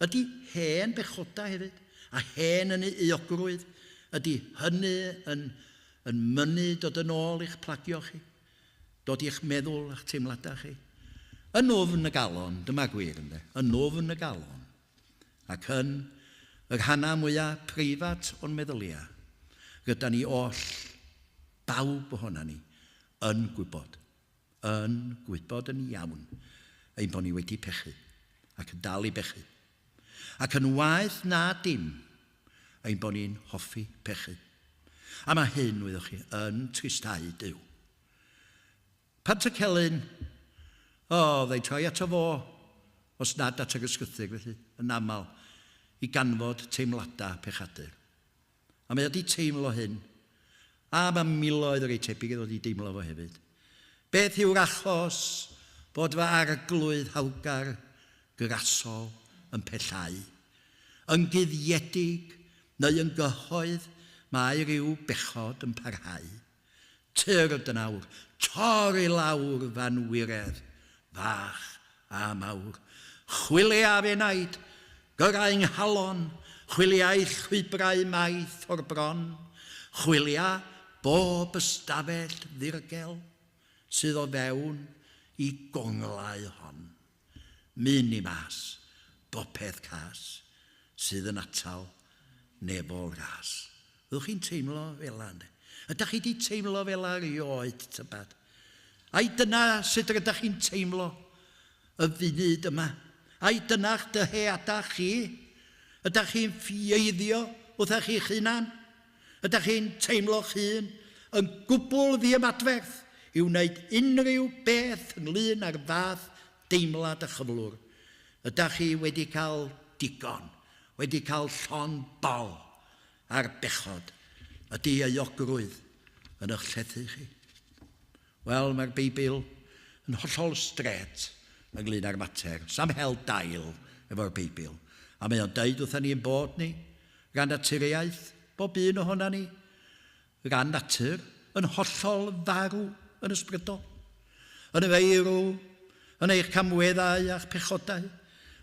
Ydy hen bechodau hefyd, a hen yn ei euogrwydd, ydy hynny yn, yn mynnu dod yn ôl i'ch plagio chi, dod i'ch meddwl a'ch teimladau chi? Yn nwfn y galon, dyma gwir ynde, yn nwfn y galon, ac yn y rhannau mwyaf preifat o'n meddyliau, ryda ni oll, bawb ohona ni, yn gwybod yn gwybod yn iawn ein bod ni wedi pechu, ac yn dal i bechu. Ac yn waeth na dim, ein bod ni'n hoffi pechu. A mae hyn, wyddoch chi, yn tristau Duw. Pantycelyn, o, oh, fe'n troi ato fo, os nad at yr ysgrythur felly, yn aml, i ganfod teimladau pechadur. A mae o 'di teimlo hyn. A mae miloedd o rei tebyg iddo 'di deimlo fo hefyd. Beth yw'r achos bod fy arglwydd hawgar grasol yn pellhau? Yn guddiedig neu yn gyhoedd mae rhyw bechod yn parhau. Tyrd yn awr, tor i lawr f'anwiredd fach a mawr. Chwilia f'enaid, gyrrau 'nghalon, chwiliai llwybrau maith o'r bron, chwilia bob ystafell ddirgel sydd o fewn i gonglau hon. Myn i mas bopeth cas sydd yn atal nefol ras. Fyddwch chi'n teimlo fela, ynde? Ydach chi 'di teimlo fela erioed, tybed? Ai dyna sut rydach chi'n teimlo y funud yma? Ai dyna'ch dyheadau chi? Ydach chi'n ffieiddio wrthach chi'ch hunan? Ydach chi'n teimlo'ch hun yn gwbl ddiymadferth i wneud unrhyw beth ynglŷn â'r fath deimlad a chyflwr? Ydach chi wedi cael digon, wedi cael llond bol ar bechod? Ydy euogrwydd yn eich llethu chi? Wel, mae'r Beibl yn hollol strêt ynglyn â'r mater. Sam hel dail efo'r Beibl. A mae o'n deud wrthyn ni ein bod ni, ran naturiaeth, bob un ohona ni, ran natur, yn hollol farw yn ysbrydol. Yn y feirw, yn eich camweddau a'ch pechodau.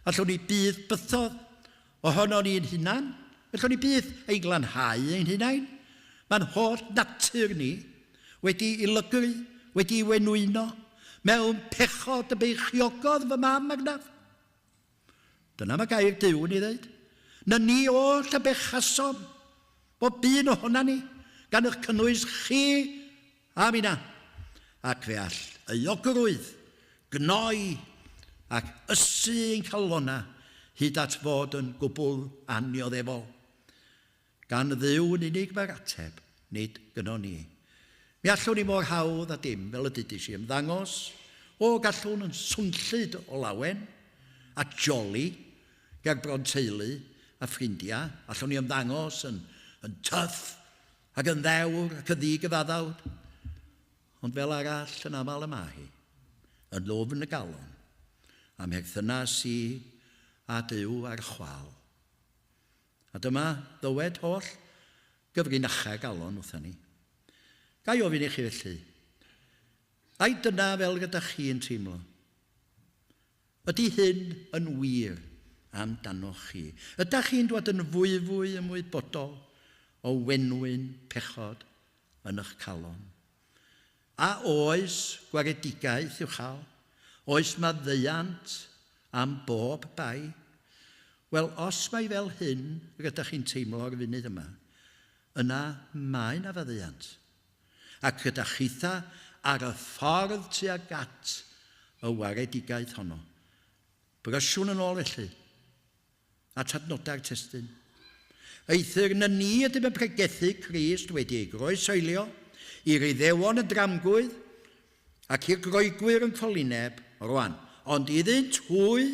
Allwn ni byth bythodd ohono ni'n hunan. Allwn ni byth ein glanhau ein hunain. Mae'n holl natur ni wedi i lygru, wedi i wenwyno, mewn pechod y beichiogodd fy mam arnaf. Dyna mae gair Duw yn ei ddeud. Na ni oll a bechasom, bob un ohona ni, gan eich cynnwys chi a minna. Ac fe all euogrwydd gnoi ac ysu ein calonnau hyd at fod yn gwbl annioddefol. Gan Dduw yn unig mae'r ateb, nid gynnon ni. Mi allwn ni mor hawdd a dim, fel y dudis i, ymddangos, o, gallwn yn swnllyd o lawen a joli ger bron teulu a ffrindiau, allwn ni ymddangos yn, yn tyff ac yn ddewr ac yn ddigyfaddawd. Ond fel arall yn aml y mae hi, yn ddwfn y galon, am herthynas i a Duw ar chwal. A dyma ddywed holl gyfrinachau galon wrthon ni. Ga i ofyn i chi felly, ai dyna fel gyda chi'n teimlo? Ydy hyn yn wir amdanoch chi? Ydych chi'n dod yn fwyfwy ymwybodol o wenwyn pechod yn eich calon? A oes gwaredigaeth i'w chael? Oes maddeuant am bob bai? Wel, os mai fel hyn rydych chi'n teimlo ar y funud yma, yna mae 'na faddeuant. Ac gyda chitha ar y ffordd tuag at y waredigaeth honno. Brysiwn yn ôl felly at adnodau'r testun. Eithr na ni ydym yn pregethu Crist wedi ei groesoelio i'r Iddewon yn dramgwydd ac i'r Groegwyr yn ffolineb rwan, ond iddynt hwy,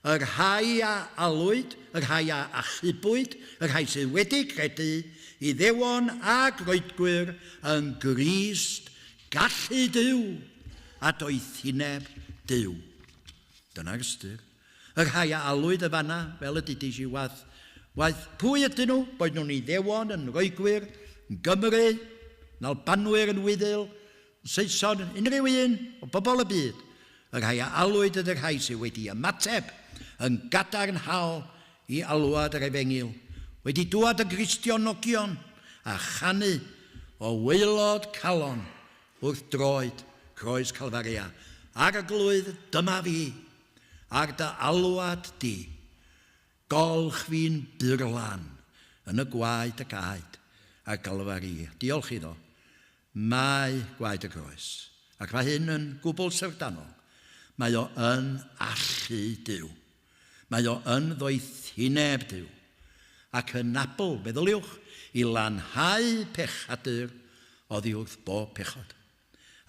y rhai a alwyd, y rhai a achubwyd, y rhai sydd wedi credu, Iddewon a Groegwyr yng Nghrist, gallu Duw a doethineb Duw. Dyna'r ystyr. Y rhai a alwyd y fanna, fel y dudis i, waeth, waeth pwy ydyn nhw, boed nhw'n Iddewon, yn Roegwyr, yn Gymry, yn Albanwyr, yn Wyddyl, yn Saeson, unrhyw un o bobl y byd, y rhai a alwyd ydy'r rhai sydd wedi ymateb yn gadarnhaol i alwad yr Efengyl, wedi dŵad yn Gristionogion a chanu o waelod calon wrth droed Croes Calfaria, Arglwydd, dyma fi, ar dy alwad di, golch fi'n burlan yn y gwaed y gaed ar Galfari. Diolch iddo. Mae gwaed y groes, ac mae hyn yn gwbl syfrdanol, mae o yn allu Duw. Mae o yn ddoethineb Duw, ac yn abl, meddyliwch, i lanhau pechadur oddi wrth bob pechod.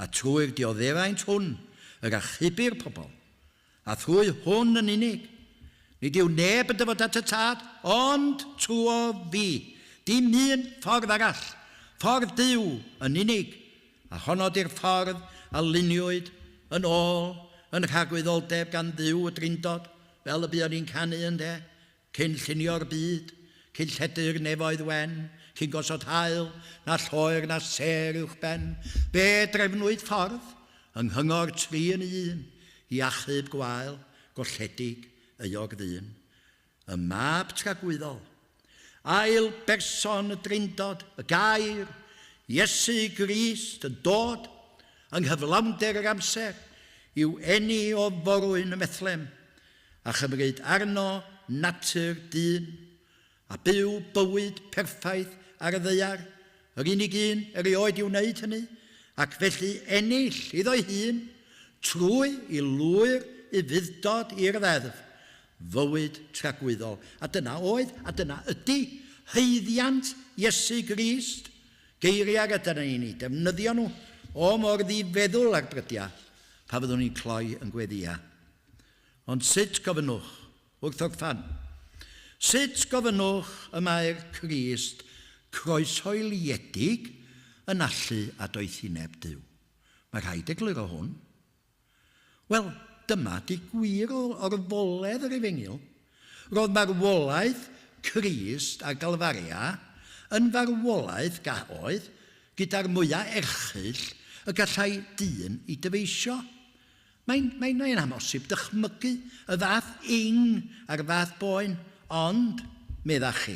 A trwy'r dioddefaint hwn yr achubir pobl, a thrwy hwn yn unig. Nid yw neb yn dyfod at y Tad, ond trwo fi. Dim un ffordd arall. Ffordd Duw yn unig, a honno di'r ffordd a luniwyd yn ôl yn rhagwyddoldeb gan Dduw y Drindod, fel y buon ni'n canu ynde, Cyn llunio'r byd, cyn lledu'r nefoedd wen, cyn gosod haul, na lloer na sêr uwchben, fe drefnwyd ffordd, yng nghyngor tri yn un, i achub gwael, golledig, euog ddyn. Y Mab tragwyddol. Ail berson y Drindod, y Gair, Iesu Grist, yn dod, yng nghyflawnder yr amser, i'w eni o forwyn ym Methlem, a chymryd arno natur dyn, a byw bywyd perffaith ar y ddaear, yr unig un erioed i wneud hynny, ac felly ennill iddo'i hun, trwy i lwyr ufudd-dod i'r ddeddf, fywyd tragwyddol. A dyna oedd, a dyna ydy, haeddiant Iesu Grist. Geiriau gyda ni'n eu defnyddio nhw o mor ddifeddwl ar brydiau, pa fyddwn ni'n cloi yn gweddïau. Ond sut gofynnwch wrth orffan? Sut gofynnwch y mae'r Crist croeshoeliedig yn allu a doethineb Duw? Mae rhaid egluro hwn. Wel, dyma di gwir orfoledd yr Efengyl. Roedd marwolaeth Crist ar Galfaria yn farwolaeth ga oedd gyda'r mwyaf erchyll y gallai dyn ei dyfeisio. Mae'n, mae'n, mae'n amhosib dychmygu y fath ing a'r fath boen, ond, meddach chi,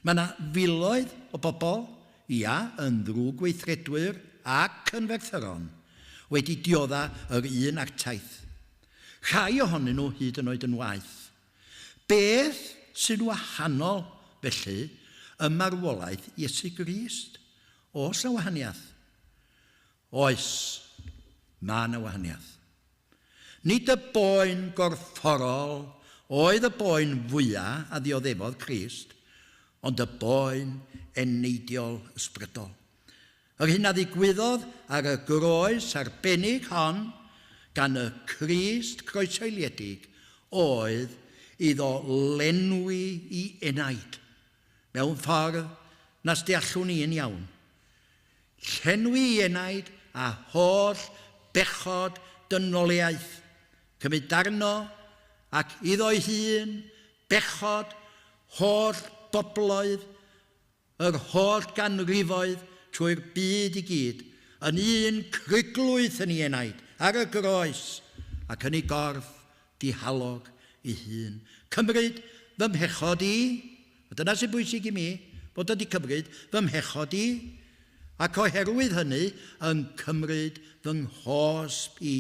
mae yna filoedd o bobl, ia, yn ddrwgweithredwyr ac yn ferthyron, wedi diodda yr un artaith. Rhai ohonyn nhw hyd yn oed yn waeth. Beth sy'n wahanol, felly, ym marwolaeth Iesu Grist? Oes 'na wahaniaeth? Oes, mae 'na wahaniaeth. Nid y boen gorfforol oedd y boen fwya' a ddioddefodd Crist, ond y boen eneidiol ysbrydol. Yr hyn a ddigwyddodd ar y groes arbennig hon gan y Crist croeshoeliedig oedd iddo lenwi i enaid mewn ffordd nas deallwn ni yn iawn. Llenwi i enaid a holl bechod dynoliaeth, cymryd darno ac iddo'i hun bechod holl bobloedd yr holl ganrifoedd trwy'r byd i gyd, yn un cruglwyth yn ei enaid, ar y groes, ac yn ei gorff dihalog ei hun. Cymryd fy mhechod i, a dyna sy'n bwysig i mi, bod wedi cymryd fy mhechod i, ac oherwydd hynny yn cymryd fy nghosb i.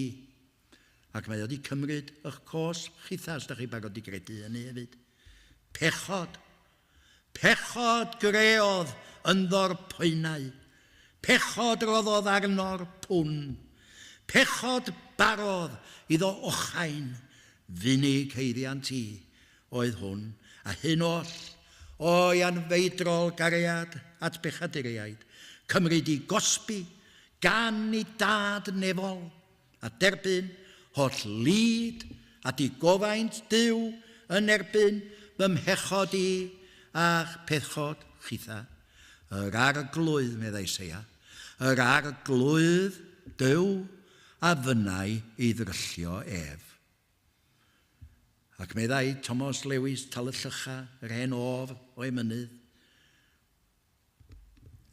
Ac mae wedi cymryd eich cosb chitha, os da chi barod i gredu hynny hefyd. Pechod. Pechod greodd ynddo'r poenau. Pechod roddodd arno'r pwn. Pechod barodd iddo ochain. Funig haeddiant i oedd hwn, a hyn oll, o'i anfeidrol gariad at bechaduriaid, cymryd i gosbi gan i dad nefol, a derbyn holl lid a digofaint Duw yn erbyn fy mhechod i a'ch pechod chitha. Yr Arglwydd, meddai Eseia, yr Arglwydd Duw a fynnai ei ddryllio ef. Ac meddai Tomos Lewis Talyllycha, yr hen of o'i mynydd,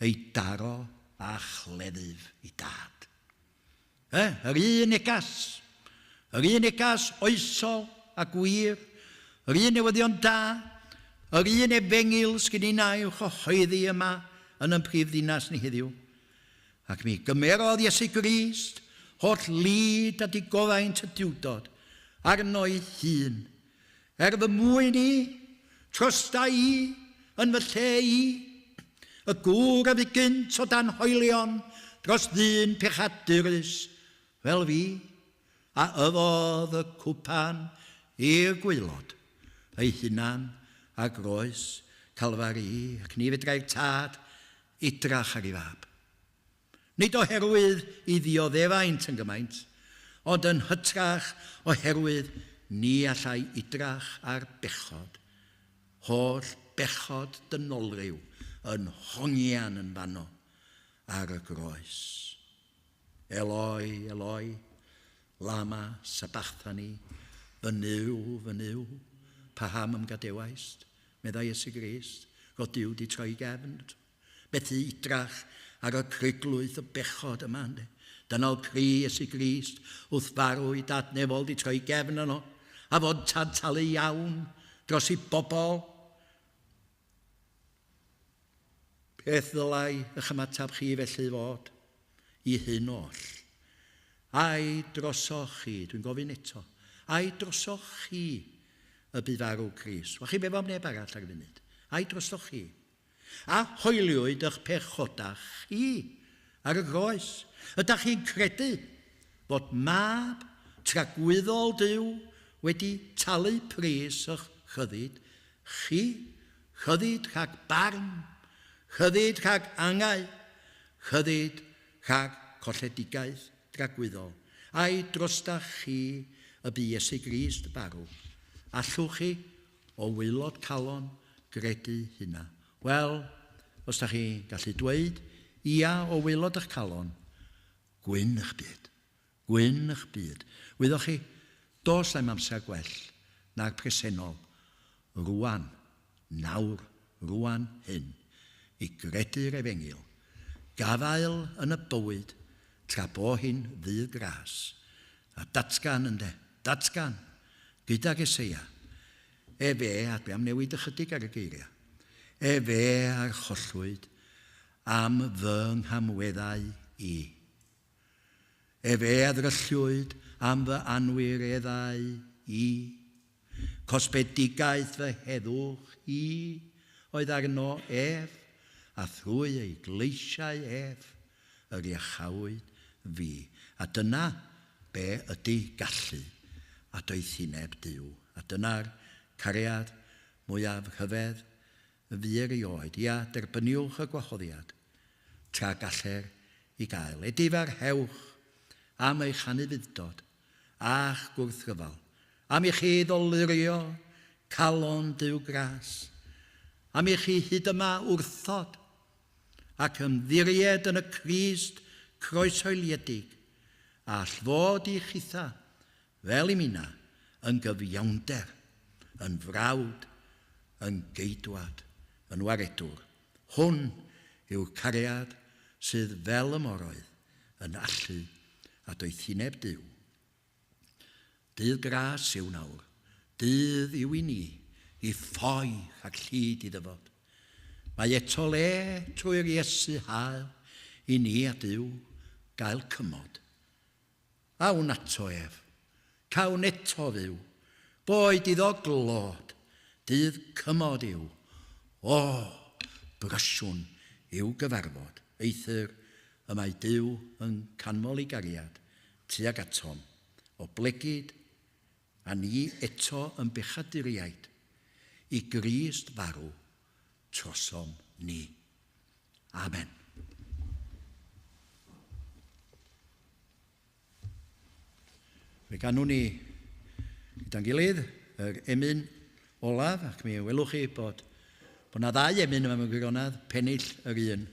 ei daro a chleddyf i dad. Yr un negas, yr un negas oesol a gwir, yr un newyddion da, yr un efengyl sgyn i na i'w chyhoeddi yma yn yn prif ddinas ni heddiw. Ac mi gymerodd Iesu Grist holl lid a digofaint y Duwdod arno'i hun, er fy mwyn i, trosta i, yn fy lle i, y gŵr a fu gynt o dan hoelion dros ddyn pechadurus fel fi, a yfodd y cwpan i'r gwaelod ei hunan ar groes Calfari, ac ni fedrai'r tad idrach ar ei fab. Nid oherwydd i ddioddefaint yn gymaint, ond yn hytrach oherwydd ni allai idrach ar bechod, holl bechod dynolryw yn hongian yn fanno ar y groes. Eloi, Eloi, lama sabachthani, fy Nuw, fy Nuw, paham ymgadewaist, meddai Iesu Grist, fod Duw di troi gefn. Methu idrach ar y cruglwyth o bechod yma, ynddo. Dyna oedd cri Iesu Grist wrth farw i dad nefol di troi gefn yno, a fod tad talu iawn dros i bobl. Beth ddylai eich ymateb chi felly fod i hyn oll? Ai drosoch chi, dwi'n gofyn eto, ai drosoch chi y bu farw Crist? Wel chi beth am neb arall ar y funud. Ai drosoch chi? A hoeliwyd eich pechodau chi ar y groes? Ydych chi'n credu fod mab tragwyddol Duw wedi talu pris eich rhyddid chi? Rhyddid rhag barn, rhyddid rhag angau, rhyddid rhag colledigaeth dragwyddol. Ai drostach chi y bu Iesu Grist farw? Allwch chi o waelod calon gredu hynna? Wel, os da chi gallu dweud ia o waelod eich calon, gwyn eich byd. Gwyn eich byd. Wyddoch chi, does na'm amser gwell na'r presennol, rwan, nawr, rwan hyn, i gredu'r efengyl, gafael yn y bywyd tra bo hi'n ddydd gras, a datgan, ynde, datgan, gydag Eseia, Efe, a dwi am newid ychydig ar y geiriau, Efe a'r chollwyd am fy nghamweddau i. Efe a ddrylliwyd am fy anwireddau i. Cosbedigaeth fy heddwch i oedd arno ef, a thrwy ei gleisiau ef yr iachawyd fi. A dyna be ydy gallu a doethineb Duw. A dyna'r cariad mwyaf rhyfedd fu erioed. Ia, derbyniwch y gwahoddiad tra galler i gael. Edifarhewch am eich anufudd-dod a'ch gwrthryfel, am i chi ddolurio calon Duw gras, am i chi hyd yma wrthod ac ymddiried yn y Crist croeshoeliedig, a all fod i chitha, fel i minna, yn gyfiawnder, yn frawd, yn geidwad, yn waredwr. Hwn yw'r cariad sydd fel y moroedd yn allu a doethineb Duw. Dydd gras yw nawr, dydd yw i ni, i ffoi rhag llid i ddyfod. Mae eto le trwy'r Iesu hael i ni a Duw gael cymod. Awn ato ef, cawn eto fyw, boed iddo glod, dydd cymod yw. O, brysiwn i'w gyfarfod, eithr y mae Duw yn canmol ei gariad tuag atom, oblegid a ni eto yn bechaduriaid, i Grist farw trosom ni. Amen. Fe ganwn ni gyda'n gilydd yr emyn olaf, ac mi welwch chi bod 'na ddau emyn yma mewn gwirionedd, pennill yr un.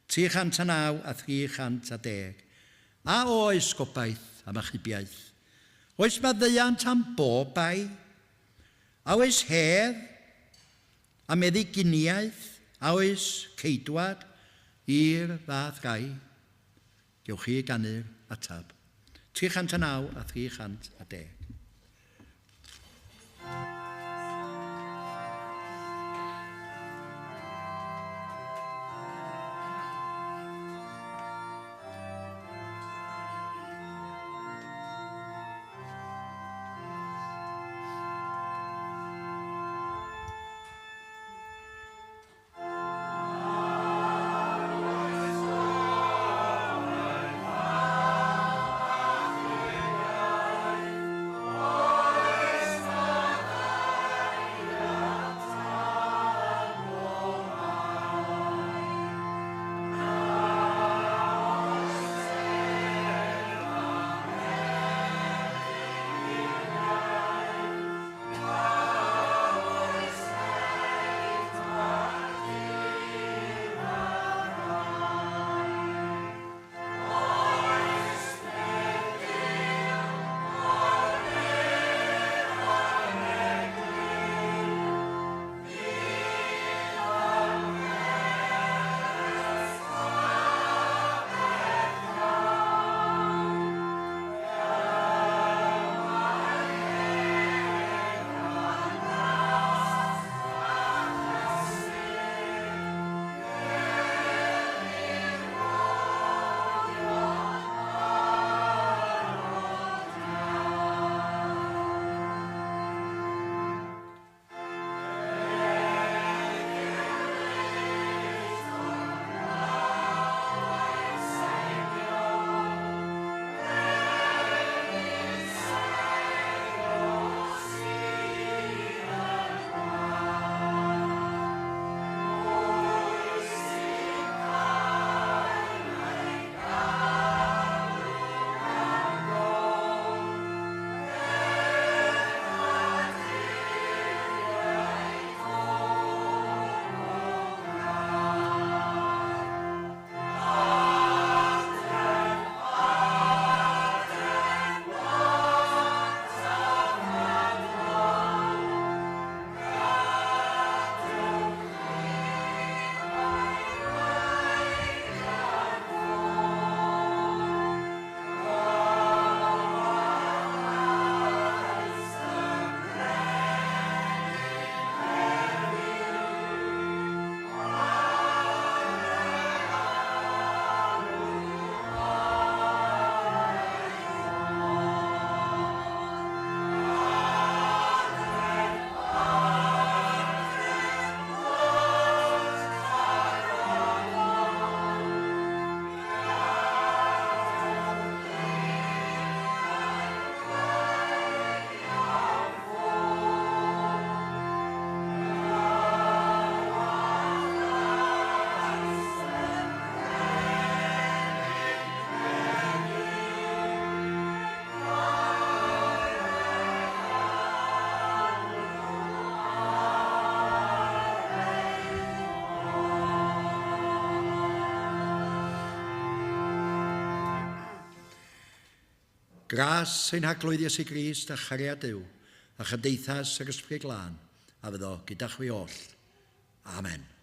309 a 310. A oes gobaith am achubiaeth? Oes maddeuant am bob bai? A oes hedd a meddyginiaeth? A oes ceidwad i'r fath rai? Gewch chi ganu'r atab. 309 a 310. Gras ein Harglwydd Iesu Grist a chariad Duw a chymdeithas yr Ysbryd Glân a fyddo gyda chwi oll. Amen.